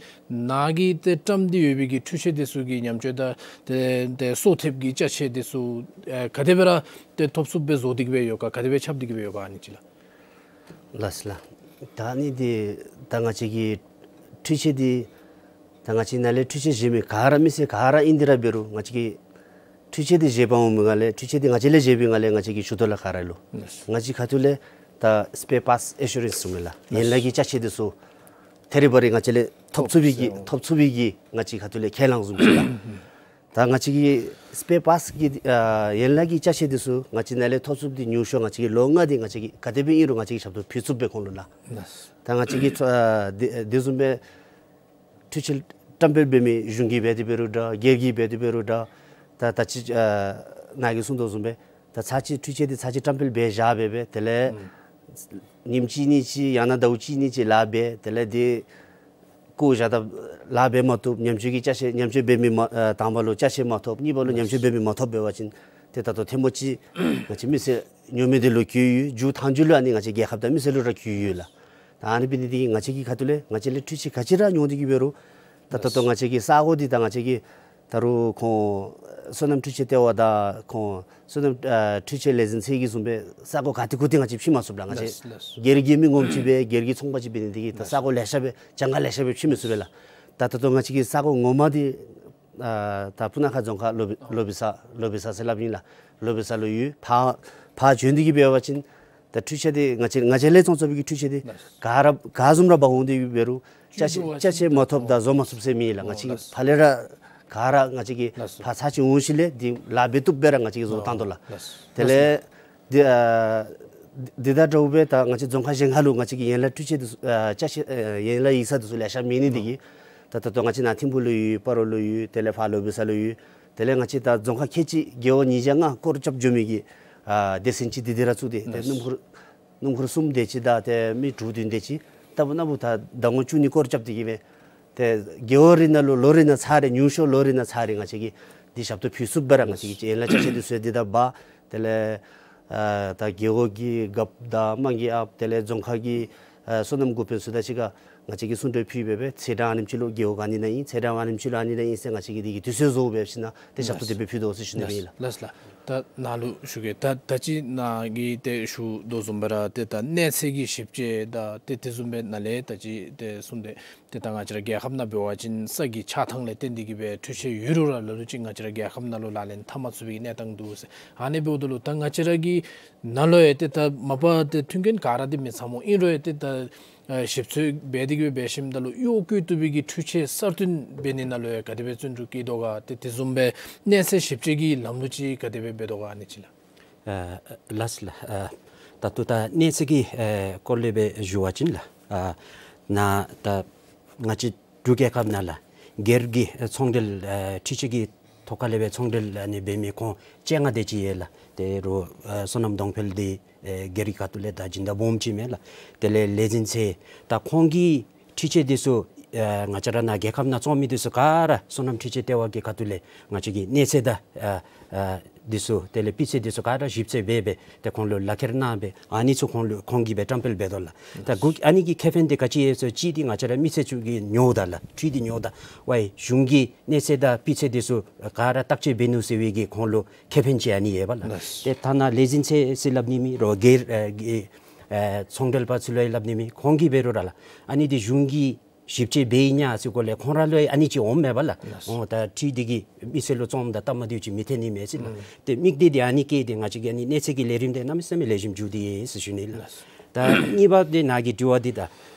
ནཱ་གིས་ཏེ་བཀྲམ་སྟེ་ཡོད་པའི་གི་འཕྲུལ་ཆས་དེ་ཚུ་གི་ཉམས་བཅོས་དང་ཏེ་ཏེ་གསོལ་འདེབས་ཀྱི་ཅ་ཆས་དེ་ཚུ་ཨེ་ག་དེ་སྦེ་ར་ཏེ་ཐོབ་ཚུགསཔ་སྦེ་བཟོ་སྟེ་གི་སྦེ་ཡོད་ག། ག་དེ་སྦེ་ཁྱབ་སྟེ་གི་སྦེ་ཡོད་ག་ཨ་ནི་ཅིག་ལགས། ལགས་སོ་ལགས། ད་ཨ་ནི་འདི་ད་ང་བཅས་ཀྱི་འཕྲུལ་ཆས་འདི་ད་ང་བཅས་ནཱ་ལས་འཕྲུལ་ཆས་བཞེས་མི་ག་ར་མི་སེར་ག་ར་ཨིན་ཏེ་ར་འབད་རུང་ང་བཅས་ཀྱིས་འཕྲུལ་ཆས་འདི་བཞེས་པར་འོང་མི་ནང་ལས་འཕྲུལ་ཆས་འདི་ང་བཅས་ལས་བཞེས་པའི་ནང་ལས་ང་བཅས་ཀྱིས་ཞུ་དོ་ལགས། ག་ར་ལུ་ལགས་སོ། ང་བཅས་ཁ་ཐུག་ལས་ད་སི་པེར་པཱརཊསི་ཨེ་ཤུ་རེནསི་ཟེར་མི་ལགས། ཡན་ལག་གི་ཅ་ཆས་འདི་ཚུ་ཐེ་རི་བ་རི་ང་བཅས་ལས་ཐོབ་ཚུགས་པའི་གི་ཐོབ་ཚུགས་པའི་གི་ང་བཅས་ཁ་ཐུག་ལས་ཁས་བླངས་བཟུམ་ཅིག་ལགས། ད་ང་བཅས་ཀྱི་སི་པེར་པཱརཊསི་གི་ཨ་ཡན་ལག་གི་ཅ་ཆས་འདི་ཚུ་ང་བཅས་ནཱ་ལས་ཐོབ་ཚུགསཔ་འདི་ཉུང་ཤོས་ང་བཅས་ཀྱིས་ལོ་ལྔ་འདི་ང་བཅས་ཀྱིས་ག་དེ་སྦེ་ཨིན་རུང་ང་བཅས་ཀྱིས་ཞབས་ཏོག་ཕུལ་ཚུགསཔ་སྦེ་ཁོང་ལུ་ལགས། ད་ང་བཅས་ཀྱིས་ཚོ་ཨ་དེ་དེ་བཟུམ་སྦེ་འཕྲུལ་ཆས་བཀྲམ་སྤེལ་འབད་མི་གཞུང་གིས་འབད་དེ་འབད་རུང་འདྲ་སྒེར་གྱིས་འབད་དེ་འབད་རུང་འདྲ། ད་ད་ཅི་ཨ་ནཱ་གིས་གསུང་དོ་བཟུམ་སྦེ་ད་ཚར་གཅིག་འཕྲུལ་ཆས་འདི་ཚར་གཅིག་བཀྲམ་སྤེལ་འབད་བཞག་སྦེ་སྦེ་དེ་ལས་ཉིནམ་གཅིག་གཉིས་ཅིག་ཡང་ན་ཟླཝ་གཅིག་གཉིས་ཅིག་ལཱ་འབད། དེ་ལས་འདི་བཀོ་བཞག་ད་ལཱ་འབད་མ་བཏུབ། ཉམས་བཅོས་ཀྱི་ཅ་ཆས་ཉམས་བཅོས་འབད་མི་མ་ཨ་དང་པ་ལུ་ཅ་ཆས་མ་ཐོབ། གཉིས་པ་ལུ་ཉམས་བཅོས་འབད་མི་མ་ཐོབ་འབད་བ་ཅིན་ཏེ་ད་ལྟོ་ཐེངས་མ་ཅིག་ང་བཅས་མི་སེར་ཉོ་མི་འདི་ལུ་རྒུད་ཡོད། མཇུག་མཐའ་མཇུག་ལུ་ཨ་ནི་ང་བཅས་རྒྱལ་ཁབ་དང་མི་སེར་ལུ་ར་རྒུད་ཡོད་ལགས། ད་ཨ་ནི་འབད་ནི་འདི་གིས་ང་བཅས་ཀྱི་ཁ་ཐུག་ལས་ང་བཅས་ལས་འཕྲུལ་ཆས་ག་ཅི་ར་ཉོ་སྟེ་གི་འབད་རུང་ད་ད་ལྟོ་ང་བཅས་ཀྱི་ས་གོ་འདི་དང་ང་བཅས་ཀྱི་ད་རུང་ཁོང་སོ་ནམ་འཕྲུལ་ཆས་ལྟེ་བ་དང་ཁོང་སོ་ནམ་ཨ་འཕྲུལ་ཆས་ལས་འཛིན་ཚད་ཀྱི་བཟུམ་སྦེ་ས་གོ་ག་ཏེ་གུ་ཏེ་ང་བཅས་ཕྱེ་མ་ཚུགས་ལགས། ང་བཅས་ལགས་སོ། སྒེར་གྱི་མི་ངོམ་ཅིག་སྦེ་སྒེར་གྱི་ཚོང་པ་ཅིག་འབད་ནི་འདི་གིས་ད་ས་གོ་ལེ་ཤ་སྦེ་གྱངས་ཁ་ལེ་ཤ་སྦེ་ཕྱེ་མི་ཚུགས་པས་ལགས། ད་ད་ལྟོ་ང་བཅས་ཀྱི་ས་གོ་ངོ་མ་འདི་ཨ་ད་སྤུ་ན་ཁ་རྫོང་ཁག་ལོ་བི་ལོ་བི་ས་ལོ་བི་ས་ཟེར་སླབ་ཨིན་ལགས། ལོ་བི་ས་ལུ་ཡོད། ཕར་ཕར་བྱོན་ཏེ་གི་འབད་བ་ཅིན་ད་འཕྲུལ་ཆས་འདི་ང་བཅས་ང་བཅས་ལས་བཙོང་བཙོང་བའི་གི་འཕྲུལ་ཆས་འདི་ལགས་སོ། ག་ར་ག་བཟུམ་ར་འབག་འོང་སྟེ་གི་འབད་རུང་ཅ་ཆས་ཅ་ཆས་མ་ཐོབ་དང་བཟོ་མ་ཚུགསཔ་ཟེར་མེད་ལགས། ང་བཅས་ཕར་ལས་ར་ག་ར་ང་བཅས་ཀྱིས་ལགས་སོ། ཕར་ཚར་གཅིག་འོང་ཞིནམ་ལས་འདི་ལཱ་འབད་བཏུབ་སྦེ་ར་ང་བཅས་ཀྱིས་བཟོ་བཏང་དོ་ལགས། ལགས་སོ། དེ་ལས་འདི་ཨ་འདི་དང་འདྲཝ་སྦེ་ད་ང་བཅས་རྫོང་ཁག་གཞན་ཁ་ལུ་ང་བཅས་ཀྱི་ཡན་ལག་འཕྲུལ་ཆས་འདི་ཚུ་ཨ་ཅ་ཆས་ཨ་ཡན་ལག་ཡིག་ཚང་འདི་ཚུ་ལེ་ཤ་མེད་ནི་འདི་གིས་ད་ད་ལྟོ་ང་བཅས་ནཱ་ཐིམ་ཕུག་ལུ་ཡོད། སྤ་རོ་ལུ་ཡོད། དེ་ལས་ཕར་ལོ་བི་ས་ལུ་ཡོད། དེ་ལས་ང་བཅས་ད་རྫོང་ཁག་ཁལ་གཅིག་རྒེད་འོག་ཉིས་བརྒྱ་ལྔ་སྐོར་ར་རྐྱབ་འགྱོ་མི་གི་ཨ་སྡེ་ཚན་ཅིག་འདི་འདི་ར་བཙུགས་ཏེ་ཏེ་ལགས་སོ། སྣུམ་འཁོར་སྣུམ་འཁོར་གསུམ་དེ་ཅིག་དང་ཏེ་མི་དྲུག་བདུན་དེ་ཅིག་ལྟ་བུ་ན་བུ་ད་ཟླ་ངོ་བཅུ་གཉིས་སྐོར་ར་རྐྱབ་སྟེ་གི་སྦེ་ཏེ་རྒེད་འོག་རེ་ནང་ལུ་ལོ་རེ་ནང་ཚར་རེ་ཉུང་ཤོས་ལོ་རེ་ནང་ཚར་རེ་ང་བཅས་ཀྱིས་འདི་ཞབས་ཏོག་ཕུལ་ཚུགསཔ་སྦེ་ར་ང་བཅས་ཀྱིས་ཡན་ལག་ཅ་ཆས་འདི་ཚུ་འདི་དང་འབག། དེ་ལས་ཨ་ད་རྒེད་འོག་གི་རྒཔོ་དང་དམངས་ཀྱི་ཨཔ་དེ་ལས་རྫོང་ཁག་གི་ཨ་སོ་ནམ་འགོ་དཔོན་ཚུ་དང་གཅིག་ཁར་ ང་བཅས་ཀྱིས་གསུང་གྲོས་ཕུལ་སྦེ་སྦེ་ཚེས་གྲངས་ཨ་ནེམ་ཅིག་ལུ་རྒེད་འོག་ཨ་ནི་ནང་ཨིན། ཚེས་གྲངས་ཨ་ནེམ་ཅིག་ལུ་ཨ་ནི་ནང་ཨིན་ཟེར་ང་བཅས་ཀྱིས་དེ་གི་དུས་ཚོད་བཟོ་སྦེ་ཞིནམ་ཏེ་ཞབས་ཏོག་དེ་སྦེ་ཕུལ་དོ་ཟེར་ཞུ་ནི་ཨིན་ལགས། ལགས་ལགས། ད་ནཱ་ལུ་ཞུ་གེ། ད་ད་ཅི་ནཱ་གིས་ཏེ་ཞུ་དོ་བཟུམ་སྦེ་ར་ཏེ་ད་གནས་ཚད་ཀྱི་ཞིབ་དཔྱད་དང་ཏེ་དེ་བཟུམ་སྦེ་ནཱ་ལས་ད་ཅི་ཏེ་གསུངས་ཏེ་ཏེ་ད་ང་བཅས་ར་རྒྱལ་ཁབ་ནང་འབད་བ་ཅིན་ས་གི་ཆགས་ཐངས་ལས་བརྟེན་ཏེ་གི་སྦེ་འཕྲུལ་ཆས་ཡོད་རུང་ར་ལ་ལུ་ཅིག་ང་བཅས་ར་རྒྱལ་ཁབ་ནང་ལུ་ལག་ལེན་འཐབ་མ་ཚུགས་པའི་གནས་སྟངས་འདུག་ཟེར། ཨ་ནི་འབདཝ་ད་ལུ་ད་ང་བཅས་ར་གི་ནང་ལུ་ཡང་ཏེ་ད་མ་པ་ཏེ་མཐུན་རྐྱེན་ག་ར་འདི་མི་ཚང་མོ་ཨིན་རུང་ཡང་ཏེ་ད་ཨ་ཞིབ་འཚོལ་འབད་དེ་གི་སྦེ་འབད་ཞིནམ་ད་ལུ་གཡོག་བཀོལ་བཏུབ་པའི་གི་འཕྲུལ་ཆས་གསར་བཏོན་འབད་ནི་ནང་ལུ་ཡང་ག་དེ་སྦེ་བརྩོན་འགྲུས་བསྐྱེད་དོ་ག། ཏེ་དེ་བཟུམ་སྦེ་གནས་ཚད་ཞིབ་དཔྱད་ཀྱི་ལམ་ལུགས་ཅིག་ག་དེ་སྦེ་འབད་དོ་ག་ཨ་ནི་ཅིག་ལགས། ཨ་ལགས་ལགས། ཨ་ད་ལྟོ་ད་གནས་ཚད་ཀྱི་ཨ་སྐོར་ལས་སྦེ་ཞུ་བ་ཅིན་ལགས། ཨ་ནཱ་ད་ང་བཅས་འབྲུག་རྒྱལ་ཁབ་ནང་ལགས་སྒེར་གྱི་ཨ་ཚོང་འབྲེལ་ཨ་འཕྲུལ་ཆས་ཀྱི་ཐོག་ཁ་ལས་སྦེ་ཚོང་འབྲེལ་ཨ་ནི་འབད་མི་ཁོང་བཅོ་ལྔ་དེ་ཅིག་ཡོད་ལགས། ཏེ་རུང་ཨ་བསོད་ནམས་གདོང་འཕེལ་འདི་ཨེ་སྒེར་གྱི་ཁ་ཐུག་ལས་ད་སྦྱིན་བདག་སྦོམ་ཅིག་མས་ལགས། དེ་ལས་ལས་འཛིན་ཚེ་ད་ཁོང་གིས་འཕྲུལ་ཆས་འདི་ཚུ་ཨེ་ང་བཅས་ར་ནཱ་རྒྱལ་ཁབ་ནང་བཙོང་མི་འདི་ཚུ་ག་ར་བསོད་ནམས་འཕྲུལ་ཆས་ལྟེ་བ་གི་ཁ་ཐུག་ལས་ང་བཅས་ཀྱིས་གནས་ཚད་དང་ཨ་ཨ་འདི་ཚུ་དེ་ལས་སྤུས་ཚད་འདི་ཚུ་ག་ར་ཞིབ་འཚོལ་འབད་སྦེ་ཏེ་ཁོང་ལུ་ལག་ཁྱེར་གནང་སྦེ་ཨ་ནི་ཚུ་ཁོང་ལུ་ཁོང་གིས་སྦེ་བཀྲམ་སྤེལ་འབད་དོ་ལགས། ད་གུ་ཨ་ནི་གི་ཁེ་ཕན་འདི་ག་ཅི་ཡོད་ཟེར་གཅིག་འདི་ང་བཅས་ར་མི་སེར་ཚུ་གིས་ཉོཝ་ད་ལགས། འཕྲུལ་འདི་ཉོཝ་ད་ཝའི་གཞུང་གིས་གནས་ཚད་དང་སྤུས་ཚད་འདི་ཚུ་ག་ར་བརྟག་དཔྱད་འབད་ནུག་ཟེར་བའི་གི་ཁོང་ལུ་ཁེ་ཕན་ཅིག་ཨ་ནི་ཡོད་པ་ལགས། ལགས། ཏེ་ཐ་ན་ལས་འཛིན་ཚེ་ཟེར་སླབ་ནི་མེད་རུང་སྒེར་ཨེ་གི་ཨེ་ཚོང་འབྲེལ་པ་ཚུ་ལུ་ཡང་སླབ་ནི་མེད། ཁོང་གིས་འབད་རུང་ར་ལགས་ཨ་ནི་འདི་གཞུང་གིས་ཞིབ་དཔྱད་འབད་ཡི་ཉ་ཟེར་སྐོར་ལས་ཁོང་ར་ལུ་ཡང་ཨ་ནི་ཅིག་འོངམ་མས་པ་ལགས། ལགས། འོ་ད་འཕྲུལ་འདི་གིས་མི་སེར་ལུ་བཙོངམ་ད་སྟབས་མ་བདེཝ་ཅིག་མི་ཐོན་ནི་མས་ཟེར་ལགས། ཨུམ། ཏེ་དམིགས་གཏད་འདི་ཨ་ནི་བསྐྱེད་དེ་ང་བཅས་ཀྱིས་ཨ་ནི་གནས་ཚད་ཀྱི་ལས་རིམ་འདི་གནམ་མེད་ས་མེད་ལེགས་ཤོམ་མཇུག་སྟེ་ཡོད་ཟེར་ཞུ་ནི་ལགས། ལགས། ད་གཉིས་པ་འདི་ནཱ་གི་དྲི་བ་འདི་ད་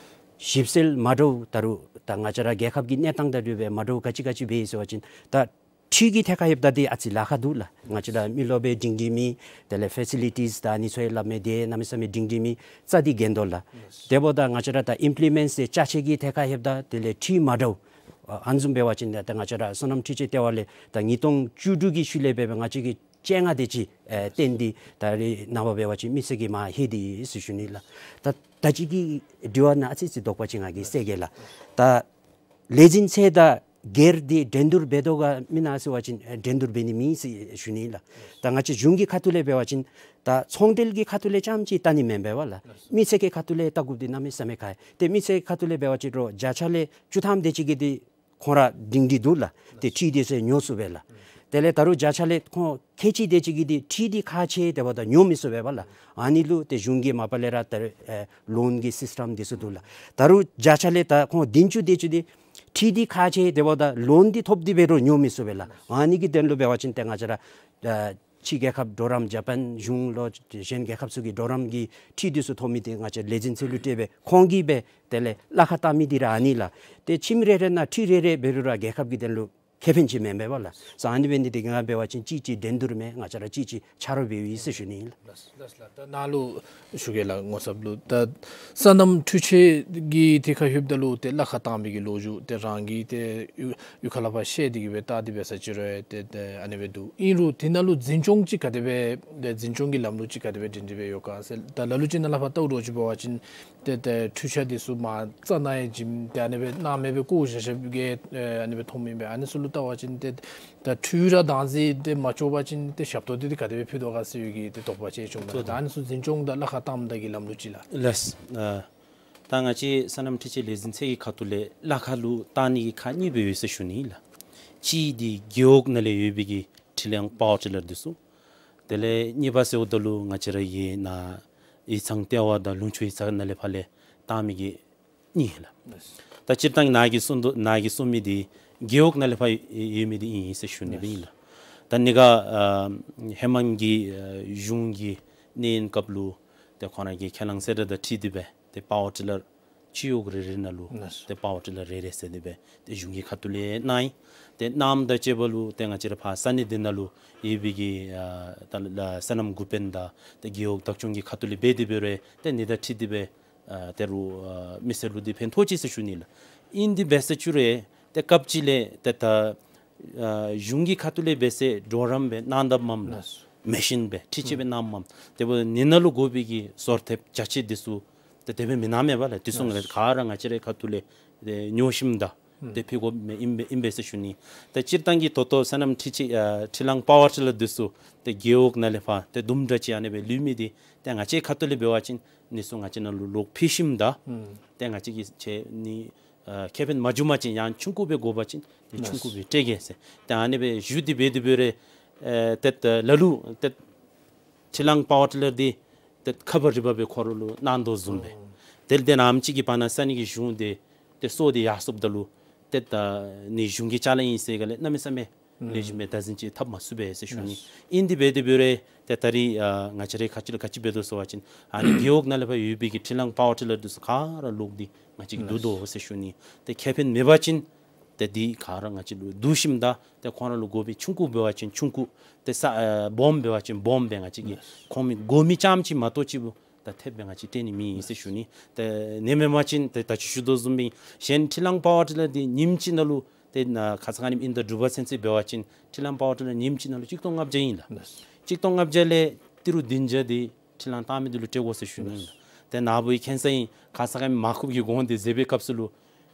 ཞིབ་འཚོལ་མ་འདྲཝ་ད་རུང་ད་ང་བཅས་ར་རྒྱལ་ཁབ་ཀྱི་གནས་སྟངས་དང་འབྲེལ་བའི་མ་འདྲཝ་ག་ཅི་ག་ཅི་འབད་ཡི་ཟེར་བ་ཅིན་ད་འཕྲུལ་གྱི་ཐད་ཁར་ལྷོདཔ་ད་འདི་ཨ་ཙི་ལཱ་ཁག་འདུག་ལགས། ང་བཅས་ར་མི་རློབས་སྦེ་སྒྲིང་སྒྲིང་མེད། དེ་ལས་ཕེ་སི་ལི་ཊིས་ད་ཨ་ནི་ཚུ་ཡང་སླབ་མི་འདི་གནམ་མེད་ས་མེད་སྒྲིང་སྒྲིང་མེད། རྩ་འདི་འགེངས་དོ་ལགས། དེ་འབདཝ་ད་ང་བཅས་ར་ད་ཨིམ་པི་ལི་མེནཊ་ཟེར་ཅ་ཆས་ཀྱི་ཐད་ཁར་ལྷོདཔ་ད་དེ་ལས་འཕྲུལ་མ་འདྲཝ་ཨ་ཨ་ནི་བཟུམ་འབད་བ་ཅིན་ད་ང་བཅས་ར་བསོད་ནམས་འཕྲུལ་ཆས་ལྟེ་བ་ལས་ད་ཉིས་སྟོང་བཅུ་དྲུག་གི་ཤུལ་ལས་འབད་སྦེ་ང་བཅས་ཀྱིས་བཅོ་ལྔ་དེ་ཅིག་ཨེ་བཏོན་ཏེ་ད་རེས་ནངས་པ་འབད་བ་ཅིན་མི་སེར་གྱིས་མར་ལྷོད་དེ་ཡོད་ཟེར་ཞུ་ནི་ལགས། ད་ད་ཅི་གི་དྲི་བ་ནང་ཨ་ཙི་ཙི་དོགས་པ་ཅིག་ང་གིས་སེལ་གེ་ལགས། ད་ལས་འཛིན་ཚེ་དང་སྒེར་འདི་འགྲན་བསྡུར་འབད་དོ་ག་མེན་ན་ཟེར་བ་ཅིན་ཨེ་འགྲན་བསྡུར་འབད་ནི་མེད་ཟེར་ཞུ་ནི་ལགས། ད་ང་བཅས་གཞུང་གི་ཁ་ཐུག་ལས་འབད་བ་ཅིན་ད་ཚོང་འབྲེལ་གྱི་ཁ་ཐུག་ལས་རྐྱངམ་ཅིག་བལྟ་ནི་མེན་པས་པ་ལགས། མི་སེར་གྱི་ཁ་ཐུག་ལས་བལྟ་དགོཔ་འདི་གནམ་མེད་ས་མེད་ཁག་ཡོད། ཏེ་མི་སེར་གྱི་ཁ་ཐུག་ལས་འབད་བ་ཅིན་རོགས་བརྒྱ་ཆ་ལས་བཅུ་ཐམ་དེ་ཅིག་གིས་འདི་ཁོང་ར་སྒྲིང་སྒྲི་འདུག་ལགས། ཏེ་འཕྲུལ་འདི་ཚུ་ཉོ་ཚུགས་པས་ལགས། དེ་ལས་ད་རུང་བརྒྱ་ཆ་ལས་ཁོང་ཁལ་གཅིག་དེ་ཅིག་གིས་འདི་འཕྲུལ་འདི་ཁག་ཆེ་དེ་འབདཝ་ད་ཉོ་མི་ཚུགས་པས་པ་ལགས། ཨ་ནི་ལུ་ཏེ་གཞུང་གིས་མ་པ་ལས་ར་ད་ཨེ་ལོན་གྱི་སིསི་ཊམ་འདི་ཚུ་འདུག་ལགས། ད་རུང་བརྒྱ་ཆ་ལས་ད་ཁོང་བདུན་ཅུ་དེ་ཅིག་འདི་འཕྲུལ་འདི་ཁག་ཆེ་དེ་འབདཝ་ད་ལོན་འདི་ཐོབ་སྟེ་འབད་རུང་ཉོ་མི་ཚུགས་པས་ལགས། ཨ་ནི་གི་དོན་ལུ་འབད་བ་ཅིན་ཏེ་ང་བཅས་ར་ཨེ་ཕྱི་རྒྱལ་ཁབ་གྲོགས་རམ་ཇ་པཱན་གཞུང་ལོ་གཞན་རྒྱལ་ཁབ་ཚུ་གི་གྲོགས་རམ་གྱི་འཕྲུལ་འདི་ཚུ་ཐོབ་མི་འདི་ང་བཅས་ལས་འཛིན་ཚུ་ལུ་སྤྲོད་སྦེ་ཁོང་གིས་སྦེ་དེ་ལས་གླ་ཁར་བཏང་མི་འདི་ར་ཨ་ནི་ལགས། ཏེ་ཁྱིམ་རེ་རེ་ནང་འཕྲུལ་རེ་རེ་འབད་རུང་ར་རྒྱལ་ཁབ་ཀྱི་དོན་ལུ་ཁེ་ཕན་ཅིག་མེན་པས་པ་ལགས། ས་ཨ་ནི་འབད་ནི་འདི་གིས་ང་འབད་བ་ཅིན་གཅིག་གཅིག་འགྲན་བསྡུར་མེད། ང་བཅས་ར་གཅིག་གཅིག་ཆ་རོགས་འབདཝ་ཨིན་ཟེར་ཞུ་ནི་ཨིན་ལགས། ལགས་ལགས་ལགས། ད་ནཱ་ལུ་ཞུ་གེ་ལགས། ངོ་ཚབ་ལུ་ད་སོ་ནམ་འཕྲུལ་ཆས་ཀྱི་ཐད་ཁར་ལྷོདཔ་ད་ལུ་ཏེ་གླ་ཁར་བཏང་མི་གི་ལོ་རྒྱུས་ཏེ་རང་གིས་ཏེ་གཡུས་གཡུས་ཁ་ལས་ཕར་ཤེས་ཏེ་གི་སྦེ་བལྟ་སྟེ་འབད་ས་ཅིག་རུང་ཏེ་ཏེ་ཨ་ནི་སྦེ་འདུག། ཨིན་རུང་དེ་ནང་ལུ་འཛིན་སྐྱོང་ཅིག་ག་དེ་སྦེ་ཏེ་འཛིན་སྐྱོང་གི་ལམ་ལུགས་ཅིག་ག་དེ་སྦེ་སྒྲིང་སྒྲི་སྦེ་ཡོད་ག་ཟེར། ད་ལ་ལུ་ཅིག་ནང་ལས་ཕར་བལྟཝ་ད་ཅིག་འབད་བ་ཅིན་ཏེ་ཏེ་འཕྲུལ་ཆས་འདི་ཚུ་མར་རྩ་ནང་ཡང་བྱིནམ་ཏེ་ཨ་ནི་སྦེ་ནང་མེད་པར་བཀོ་བཞག་བཞགཔ་གི་ཨེ་ཨ་ནི་སྦེ་མཐོངམ་ཨིན་པས། ཨ་ནི་ཚུ་ལུ་བལྟ་བ་ཅིན་ཏེ་ད་འཕྲུལ་ར་བདག་འཛིན་འདི་མ་ལྕོགས་པ་ཅིན་ཏེ་ཞབས་ཏོག་འདི་ཏེ་ག་དེ་སྦེ་ཕུལ་དོ་ག་ཟེར་བའི་གི་ཏེ་དོགས་པ་ཅིག་བྱུངམ་མས། ད་ཨ་ནི་ཚུ་འཛིན་སྐྱོང་དང་གླ་ཁར་བཏངམ་ད་གི་ལམ་ལུགས་ཅིག་ལགས། ལགས། ཨ་ད་ང་བཅས་སོ་ནམ་འཕྲུལ་ཆས་ལས་འཛིན་ཚད་ཀྱི་ཁ་ཐུག་ལས་གླ་ཁར་ལུ་བཏང་ནི་གི་ཁག་གཉིས་སྦེ་ཡོད་ཟེར་ཞུ་ནི་ལགས། གཅིག་འདི་རྒེད་འོག་ནང་ལས་ཡོད་པའི་གི་ཊི་ལེ་ཡང་པ་ཝར་ཊི་ལར་འདི་ཚུ། དེ་ལས་གཉིས་པ་ཟེརཝ་ད་ལུ་ང་བཅས་ར་གི་ནཱ་ཡིག་ཚང་ལྟེ་བ་དང་ལུང་ཕྱོགས་ཡིག་ཚང་ནང་ལས་ཕར་ལས་བཏང་མི་གི་གཉིས་ལགས། ད་སྤྱིར་བཏང་ནཱ་གིས་གསུངས་དོ་ནཱ་གིས་གསུངས་མི་འདི་རྒེད་འོག་ནང་ལས་ཕར་ཡོད་མི་འདི་ཨིན་ཟེར་ཞུ་ནི་སྦེ་ཨིན་ལགས། ད་ནི་ག་ཨ་ཧེ་མ་གི་ཨ་གཞུང་གི་གནས་ཡུན་སྐབས་ལུ་ཏེ་ཁོང་ར་གི་ཁས་བླངས་གསལ་བསྒྲགས་དང་འཁྲིལ་ཏེ་སྦེ་ཏེ་པ་ཝར་ཊི་ལར་སྤྱི་འོག་རེ་རེ་ནང་ལུ་ལགས་སོ། ཏེ་པ་ཝར་ཊི་ལར་རེ་རེ་ཟེར་ཏེ་སྦེ་ཏེ་གཞུང་གི་ཁ་ཐུག་ལས་གནང་ཡི། ཏེ་གནངམ་དང་བཅས་པ་ལུ་ཏེ་ང་བཅས་ར་ཕར་ས་གནས་འདི་ནང་ལུ་ཡོད་པའི་གི་ཨ་ད་ལ་སོ་ནམ་འགོ་དཔོན་དང་ཏེ་རྒེད་འོག་བདག་སྐྱོང་གི་ཁ་ཐུག་ལས་འབད་དེ་འབད་རུང་ཏེ་ཨ་ནི་དང་འཁྲིལ་ཏེ་སྦེ་ཨ་ད་རུང་ཨ་མི་སེར་ལུ་འདི་ཕན་ཐོགས་ཅི་ཟེར་ཞུ་ནི་ལགས། ཨིན་འདི་འབད་ས་ཅིག་རུང་ཏེ་སྐབས་ཅིག་ལས་ཏེ་ད་ཨ་གཞུང་གི་ཁ་ཐུག་ལས་འབད་ས་གྲོགས་རམ་སྦེ་གནང་དཔ་མས་ལགས། ལགས་སོ། མེ་ཤིན་སྦེ་འཕྲུལ་ཆས་སྦེ་གནངམ་མས། དེ་འབདཝ་ད་ནི་ནང་ལུ་དགོ་པའི་གི་སོར་ཐེབས་ཅ་ཆས་འདི་ཚུ་ཏེ་དེ་སྦེ་མི་གནང་མས་པ་ལགས། འདི་ཚུ་ལགས་སོ། ག་ར་ང་བཅས་རའི་ཁ་ཐུག་ལས་ཏེ་ཉོ་ཞིནམ་ད་ ཏེ་ཕུལ་དགོཔ་ཨིན་པས་ཨིན་པས་ཟེར་ཞུ་ནི། ཏེ་སྤྱིར་བཏང་གི་ད་ལྟོ་སོ་ནམ་འཕྲུལ་ཆས་ཨ་འཕྲུལ་གླང་པ་ཝར་ཊི་ལར་འདི་ཚུ་ཏེ་རྒེད་འོག་ནང་ལས་ཕར་ཏེ་དུམ་གྲ་ཅིག་ཨ་ནི་སྦེ་ལུས་མི་འདི་ཏེ་ང་བཅས་ཁ་ཐུག་ལས་འབད་བ་ཅིན་ཨ་ནི་ཚུ་ང་བཅས་ནང་ལུ་ལོག་ཕུལ་ཞིནམ་ད་ཏེ་ང་བཅས་ཀྱིས་ཁྱེད་ནི་ཨ་ཁེ་ཕན་མ་བྱུངམ་ཅིན་ཡང་ཆུང་ཀུ་སྦེ་དགོ་པ་ཅིན་ཏེ་ཆུང་ཀུ་སྦེ་སྤྲོད་གེ་ཟེར། ཏེ་ཨ་ནི་སྦེ་ཞུ་སྟེ་འབད་དེ་འབད་རུང་ཨེ་ཏེ་ལ་ལུ་ཏེ་འཕྲུལ་གླང་པ་ཝར་ཊི་ལར་འདི་ཏེ་ཁ་བ་རི་བ་སྦེ་ཁོ་ར་ལུ་གནང་དོ་བཟུམ་སྦེ། དེ་ལས་ཏེ་ནམ་ཅིག་གི་བར་ན་ས་གནས་ཀྱི་གཞུང་འདི་ཏེ་སོར་ཏེ་ཡར་སོངམ་ད་ལུ་ཏེ་ད་ནི་གཞུང་གི་ཅ་ལ་ཨིན་ཟེར་ག་ལས་གནམ་མེད་ས་མེད་ལེགས་ཤོམ་སྦེ་བདག་འཛིན་ཅིག་འཐབ་མ་ཚུགས་པས་ཟེར་ཞུ་ནི། ཨིན་དེ་འབད་དེ་འབད་རུང་ཏེ་ད་རིས་ཨ་ང་བཅས་རའི་ཁ་ཐུག་ལས་ག་ཅི་འབད་དོ་ཟེར་བ་ཅིན་ཨ་ནི་རྒེད་འོག་ནང་ལས་ཕར་ཡོད་པའི་གི་འཕྲུལ་གླང་པ་ཝར་ཊི་ལར་འདི་ཚུ་ག་ར་ལོག་སྟེ་ང་བཅས་ཀྱིས་བསྡུ་དོ་ཟེར་ཞུ་ནི། ཏེ་ཁེ་ཕན་མེད་པ་ཅིན་ཏེ་འདི་ག་ར་ང་བཅས་ལུ་བསྡུ་ཞིནམ་ད་ཏེ་ཁོང་ར་ལུ་དགོ་པའི་ཆུང་ཀུ་འབད་བ་ཅིན་ཆུང་ཀུ་ཏེ་ས་ཨ་སྦོམ་འབད་བ་ཅིན་སྦོམ་སྦེ་ང་བཅས་ཀྱིས་ཁོང་མི་དགོ་མི་རྐྱངམ་ཅིག་མ་གཏོགས་ཅིག་པོ་ད་ཐེབས་སྦེ་ང་བཅས་སྤྲོད་ནི་མེད་ཟེར་ཞུ་ནི། ཏེ་ཨ་ནི་མེན་པ་ཅིན་ཏེ་ད་ཅི་ཞུ་དོ་བཟུམ་སྦེ་གཞན་འཕྲུལ་གླང་པ་ཝར་ཊི་ལར་འདི་ཉིནམ་གཅིག་ནང་ལུ་ཏེ་ན་ཁ་ཙ་ཁ་ཉིནམ་ཨིན་ད་དྲུག་པ་ཚུན་ཚོད་འབད་བ་ཅིན་འཕྲུལ་གླང་པ་ཝར་ཊི་ལར་ཉིནམ་གཅིག་ནང་ལུ་གཅིག་སྟོང་ལྔ་བརྒྱ་ཨིན་ལགས། གཅིག་སྟོང་ལྔ་བརྒྱ་ལས་ཏི་རུ་བདུན་བརྒྱ་འདི་འཕྲུལ་གླང་བཏང་མི་འདི་ལུ་སྤྲོད་དགོ་ཟེར་ཞུ་ནི་ཨིན་ལགས། ཏེ་ནཱ་བུ་གིས་མཁྱེན་གསལ་ཨིན། ཁ་ཙ་ཁ་ཉིནམ་མར་ཁུ་གི་གོང་འདི་བཟོ་བའི་སྐབས་སུ་ལུ་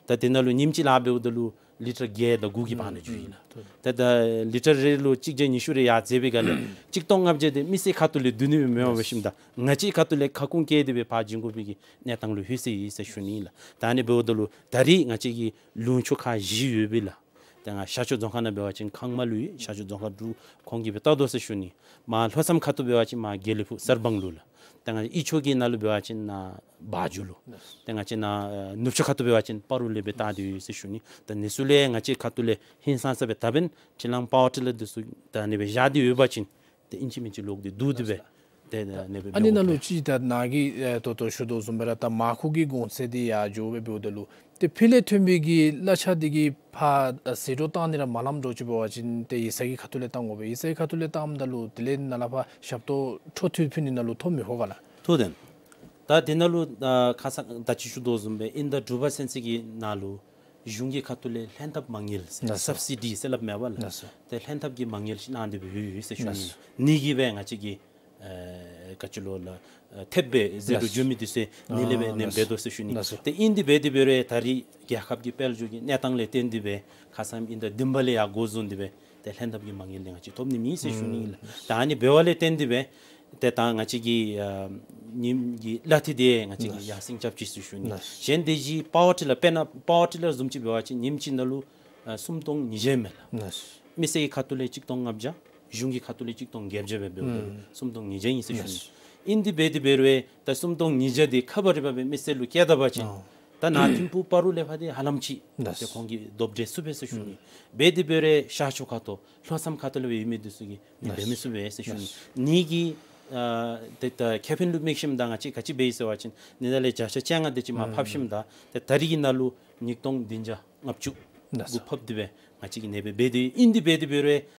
ད་དེ་ནང་ལུ་ཉིནམ་གཅིག་ལཱ་འབདཝ་ད་ལུ་ལི་ཊར་བརྒྱད་དང་དགུ་གི་བར་ན་འགྱོ་ཡི་ལགས། ཏེ་ད་ལི་ཊར་རེ་ལུ་གཅིག་བརྒྱ་ཉི་ཤུ་རེ་ཡར་བཟོ་བའི་སྒང་ལས་གཅིག་སྟོང་ལྔ་བརྒྱ་དེ་མི་སེར་ཁ་ཐུག་ལས་བསྡུ་ནི་མེན་པར་འབད་ཞིནམ་ད་ང་བཅས་ཁ་ཐུག་ལས་ཁ་སྐོང་བཀལ་ཏེ་སྦེ་ཕར་བྱིན་དགོ་པའི་གི་གནས་སྟངས་ལུ་ལྷོད་སོ་ཡི་ཟེར་ཞུ་ནི་ཨིན་ལགས། ད་ཨ་ནི་འབདཝ་ད་ལུ་ད་རིས་ང་བཅས་ཀྱི་ལུང་ཕྱོགས་ཁག་བཞི་ཡོད་པས་ལགས། ཏེ་ང་ཤར་ཕྱོགས་རྫོང་ཁག་ནང་འབད་བ་ཅིན་ཁང་མ་ལུ་ཡོད། ཤར་ཕྱོགས་རྫོང་ཁག་དྲུག་ཁོང་གིས་སྦེ་བལྟ་དོ་ཟེར་ཞུ་ནི། མར་ལྷོ་མཚམས་ཁ་ཐུག་འབད་བ་ཅིན་མར་དགེ་ལེགས་ཕུག་གསར་སྤང་ལུ་ལགས། ཏེ་ང་དབུས་ཕྱོགས་ཀྱི་ནང་ལུ་འབད་བ་ཅིན་ནཱ་བ་ཇོ་ལུ། ཏེ་ང་བཅས་ནཱ་ནུབ་ཕྱོགས་ཁ་ཐུག་འབད་བ་ཅིན་སྤ་རོ་ལས་སྦེ་བལྟ་སྟེ་ཡོད་ཟེར་ཞུ་ནི། ད་ཨ་ནི་ཚུ་ལས་ང་བཅས་ཁ་ཐུག་ལས་ཧིང་སངས་ས་སྦེ་ད་འབདན་འཕྲུལ་གླང་པ་ཝར་ཊི་ལར་འདི་ཚུ་ད་ཨ་ནི་སྦེ་བཞག་སྟེ་ཡོད་པ་ཅིན་ཏེ་ཨིན་ཅི་མིན་ཅི་ལོག་སྟེ་བསྡུ་སྟེ་སྦེ་ཏེ་ཨ་ནི་སྦེ་ཨ་ནི་ནང་ལུ་ཅིག་ད་ནཱ་གིས་ཨེ་ད་ལྟོ་ཞུ་དོ་བཟུམ་སྦེ་ར་ད་མར་ཁུ་གི་གོང་ཚད་འདི་ཡར་འགྱོ་སྦེ་འབདཝ་ད་ལུ་ཏེ་ཕུལ་ལས་ཐོན་པའི་གི་གླ་ཆ་འདི་གིས་ཕར་ཨ་ཟད་འགྲོ་བཏང་ནི་ར་མ་ལངམ་འགྱོ་ཅིག་འབད་བ་ཅིན་ཏེ་ཡིག་ཚང་གི་ཁ་ཐུག་ལས་བཏང་དགོ་པས། ཡིག་ཚང་གི་ཁ་ཐུག་ལས་བཏངམ་ད་ལུ་དེ་ལས་ནཱ་ལས་ཕར་ཞབས་ཏོག་འཕྲོ་མཐུད་ཕུལ་ནི་ནང་ལུ་ཐོ་མི་ཧོ་ག་ལགས། ཐོ་དེ་ད་དེ་ནང་ལུ་ཨ་ཁ་ཙ་ད་ཅི་ཞུ་དོ་བཟུམ་སྦེ་ཨིན་ད་དྲུག་པ་ཚུན་ཚོད་ཀྱི་ནང་ལུ་གཞུང་གི་ཁ་ཐུག་ལས་ལྷན་ཐབས་མ་དངུལ་ཟེར་ལགས་སོ། སབ་སི་ཌི་ཟེར་སླབ་མས་པ་ལགས། ལགས་སོ། ཏེ་ལྷན་ཐབས་ཀྱི་མ་དངུལ་ཅིག་གནང་སྟེ་སྦེ་ཡོད་ཡོད་ཟེར་ཞུ་ནི། ལགས་སོ། ཨ་ནི་གིས་སྦེ་ང་བཅས་ཀྱི་ཨེ་ག་ཅི་ལོ་ལགས་ཨེ་ཐེབས་སྦེ་ཟད་འགྲོ་ལགས་སོ། འགྱོ་མི་འདི་ཚུ་ཨ་ནི་ལས་སྦེ་ཨ་ནེམ་ལགས་སོ། འབད་དོ་ཟེར་ཞུ་ནི། ལགས་སོ། ཏེ་ཨིན་དེ་འབད་དེ་འབད་རུང་ད་རིས་རྒྱལ་ཁབ་ཀྱི་དཔལ་འབྱོར་གྱི་གནས་སྟངས་ལས་བརྟེན་ཏེ་སྦེ་ཁ་ཙ་ཨིན་ད་བདུན་པ་ལས་ཡར་འགོ་བཟུང་སྟེ་སྦེ་ཏེ་ལྷན་ཐབས་ཀྱི་མ་དངུལ་འདི་ང་བཅས་ཐོབ་ནི་མེད་ཟེར་ཞུ་ནི་ཨིན་ལགས། ད་ཨ་ནི་འབདཝ་ལས་བརྟེན་ཏེ་སྦེ་ཏེ་ད་ང་བཅས་ཀྱི་ཨ་ཉིནམ་གྱི་གླ་འདི་ང་བཅས་ཀྱིས་ལགས་སོ། ཡར་སེང་རྐྱབ་ཅི་ཟེར་ཞུ་ནི། ལགས་སོ། གཞན་དེ་བཞིན་པ་ཝར་ཊི་ལར་དཔེར་ན་པ་ཝར་ཊི་ལར་བཟུམ་ཅིག་འབད་བ་ཅིན་ཉིནམ་གཅིག་ནང་ལུ་ཨ་སུམ་སྟོང་ཉིས་བརྒྱ་མས་ལགས། ལགས་སོ། མི་སེར་གྱི་ཁ་ཐུག་ལས་གཅིག་སྟོང་ལྔ་བརྒྱ། གཞུང་གི་ཁ་ཐུག་ལས་གཅིག་སྟོང་བརྒྱད་བརྒྱ་སྦེ་འབདཝ་ད་ཨུམ་སུམ་སྟོང་ཉིས་བརྒྱ་ཨིན་ཟེར་ཞུ་ནི། ལགས་སོ། ཨིན་དེ་འབད་དེ་འབད་རུང་ད་སུམ་སྟོང་ཉིས་བརྒྱ་འདི་ཁ་བ་རི་བ་སྦེ་མི་སེར་ལུ་བསྐྱལ་ད་པ་ཅིན་ཨོ་ད་ནཱ་ཐིམ་ཕུག་སྤ་རོ་ལས་ཕར་འདི་ཧ་ལམ་ཅིག་ལགས་སོ། ཏེ་ཁོང་གིས་རྡོབ་འགྲན་ཚུགས་པས་ཟེར་ཞུ་ནི། ཨུམ་འབད་དེ་འབད་རུང་ཤར་ཕྱོགས་ཁ་ཐུག་ལྷོ་མཚམས་ཁ་ཐུག་ལས་སྦེ་ཡོད་མི་འདི་ཚུ་གིས་ལགས་འབད་མི་ཚུགས་པས་ཟེར་ཞུ་ནི། ལགས་སོ། ཨ་ནི་གི་ཨ་ཏེ་ད་ཁེ་ཕན་ལུ་དམིགས་ཞིནམ་ད་ང་བཅས་ག་ཅི་འབད་ཡི་ཟེར་བ་ཅིན་ཨ་ནི་ནང་ལས་བརྒྱ་ཆ་བཅོ་ལྔ་དེ་ཅིག་མར་ཨུམ་ཕབ་ཞིནམ་ད་ཏེ་ད་རིས་ཀྱི་ནང་ལུ་ཉིས་སྟོང་བདུན་བརྒྱ་ལྔ་བཅུ་ལགས་སོ། གུ་ཕབ་སྟེ་སྦེ་ང་བཅས་ཀྱིས་ཨ་ནེ་སྦེ་འབད་དེ་ཨིན། དེ་འབད་དེ་འབད་རུང་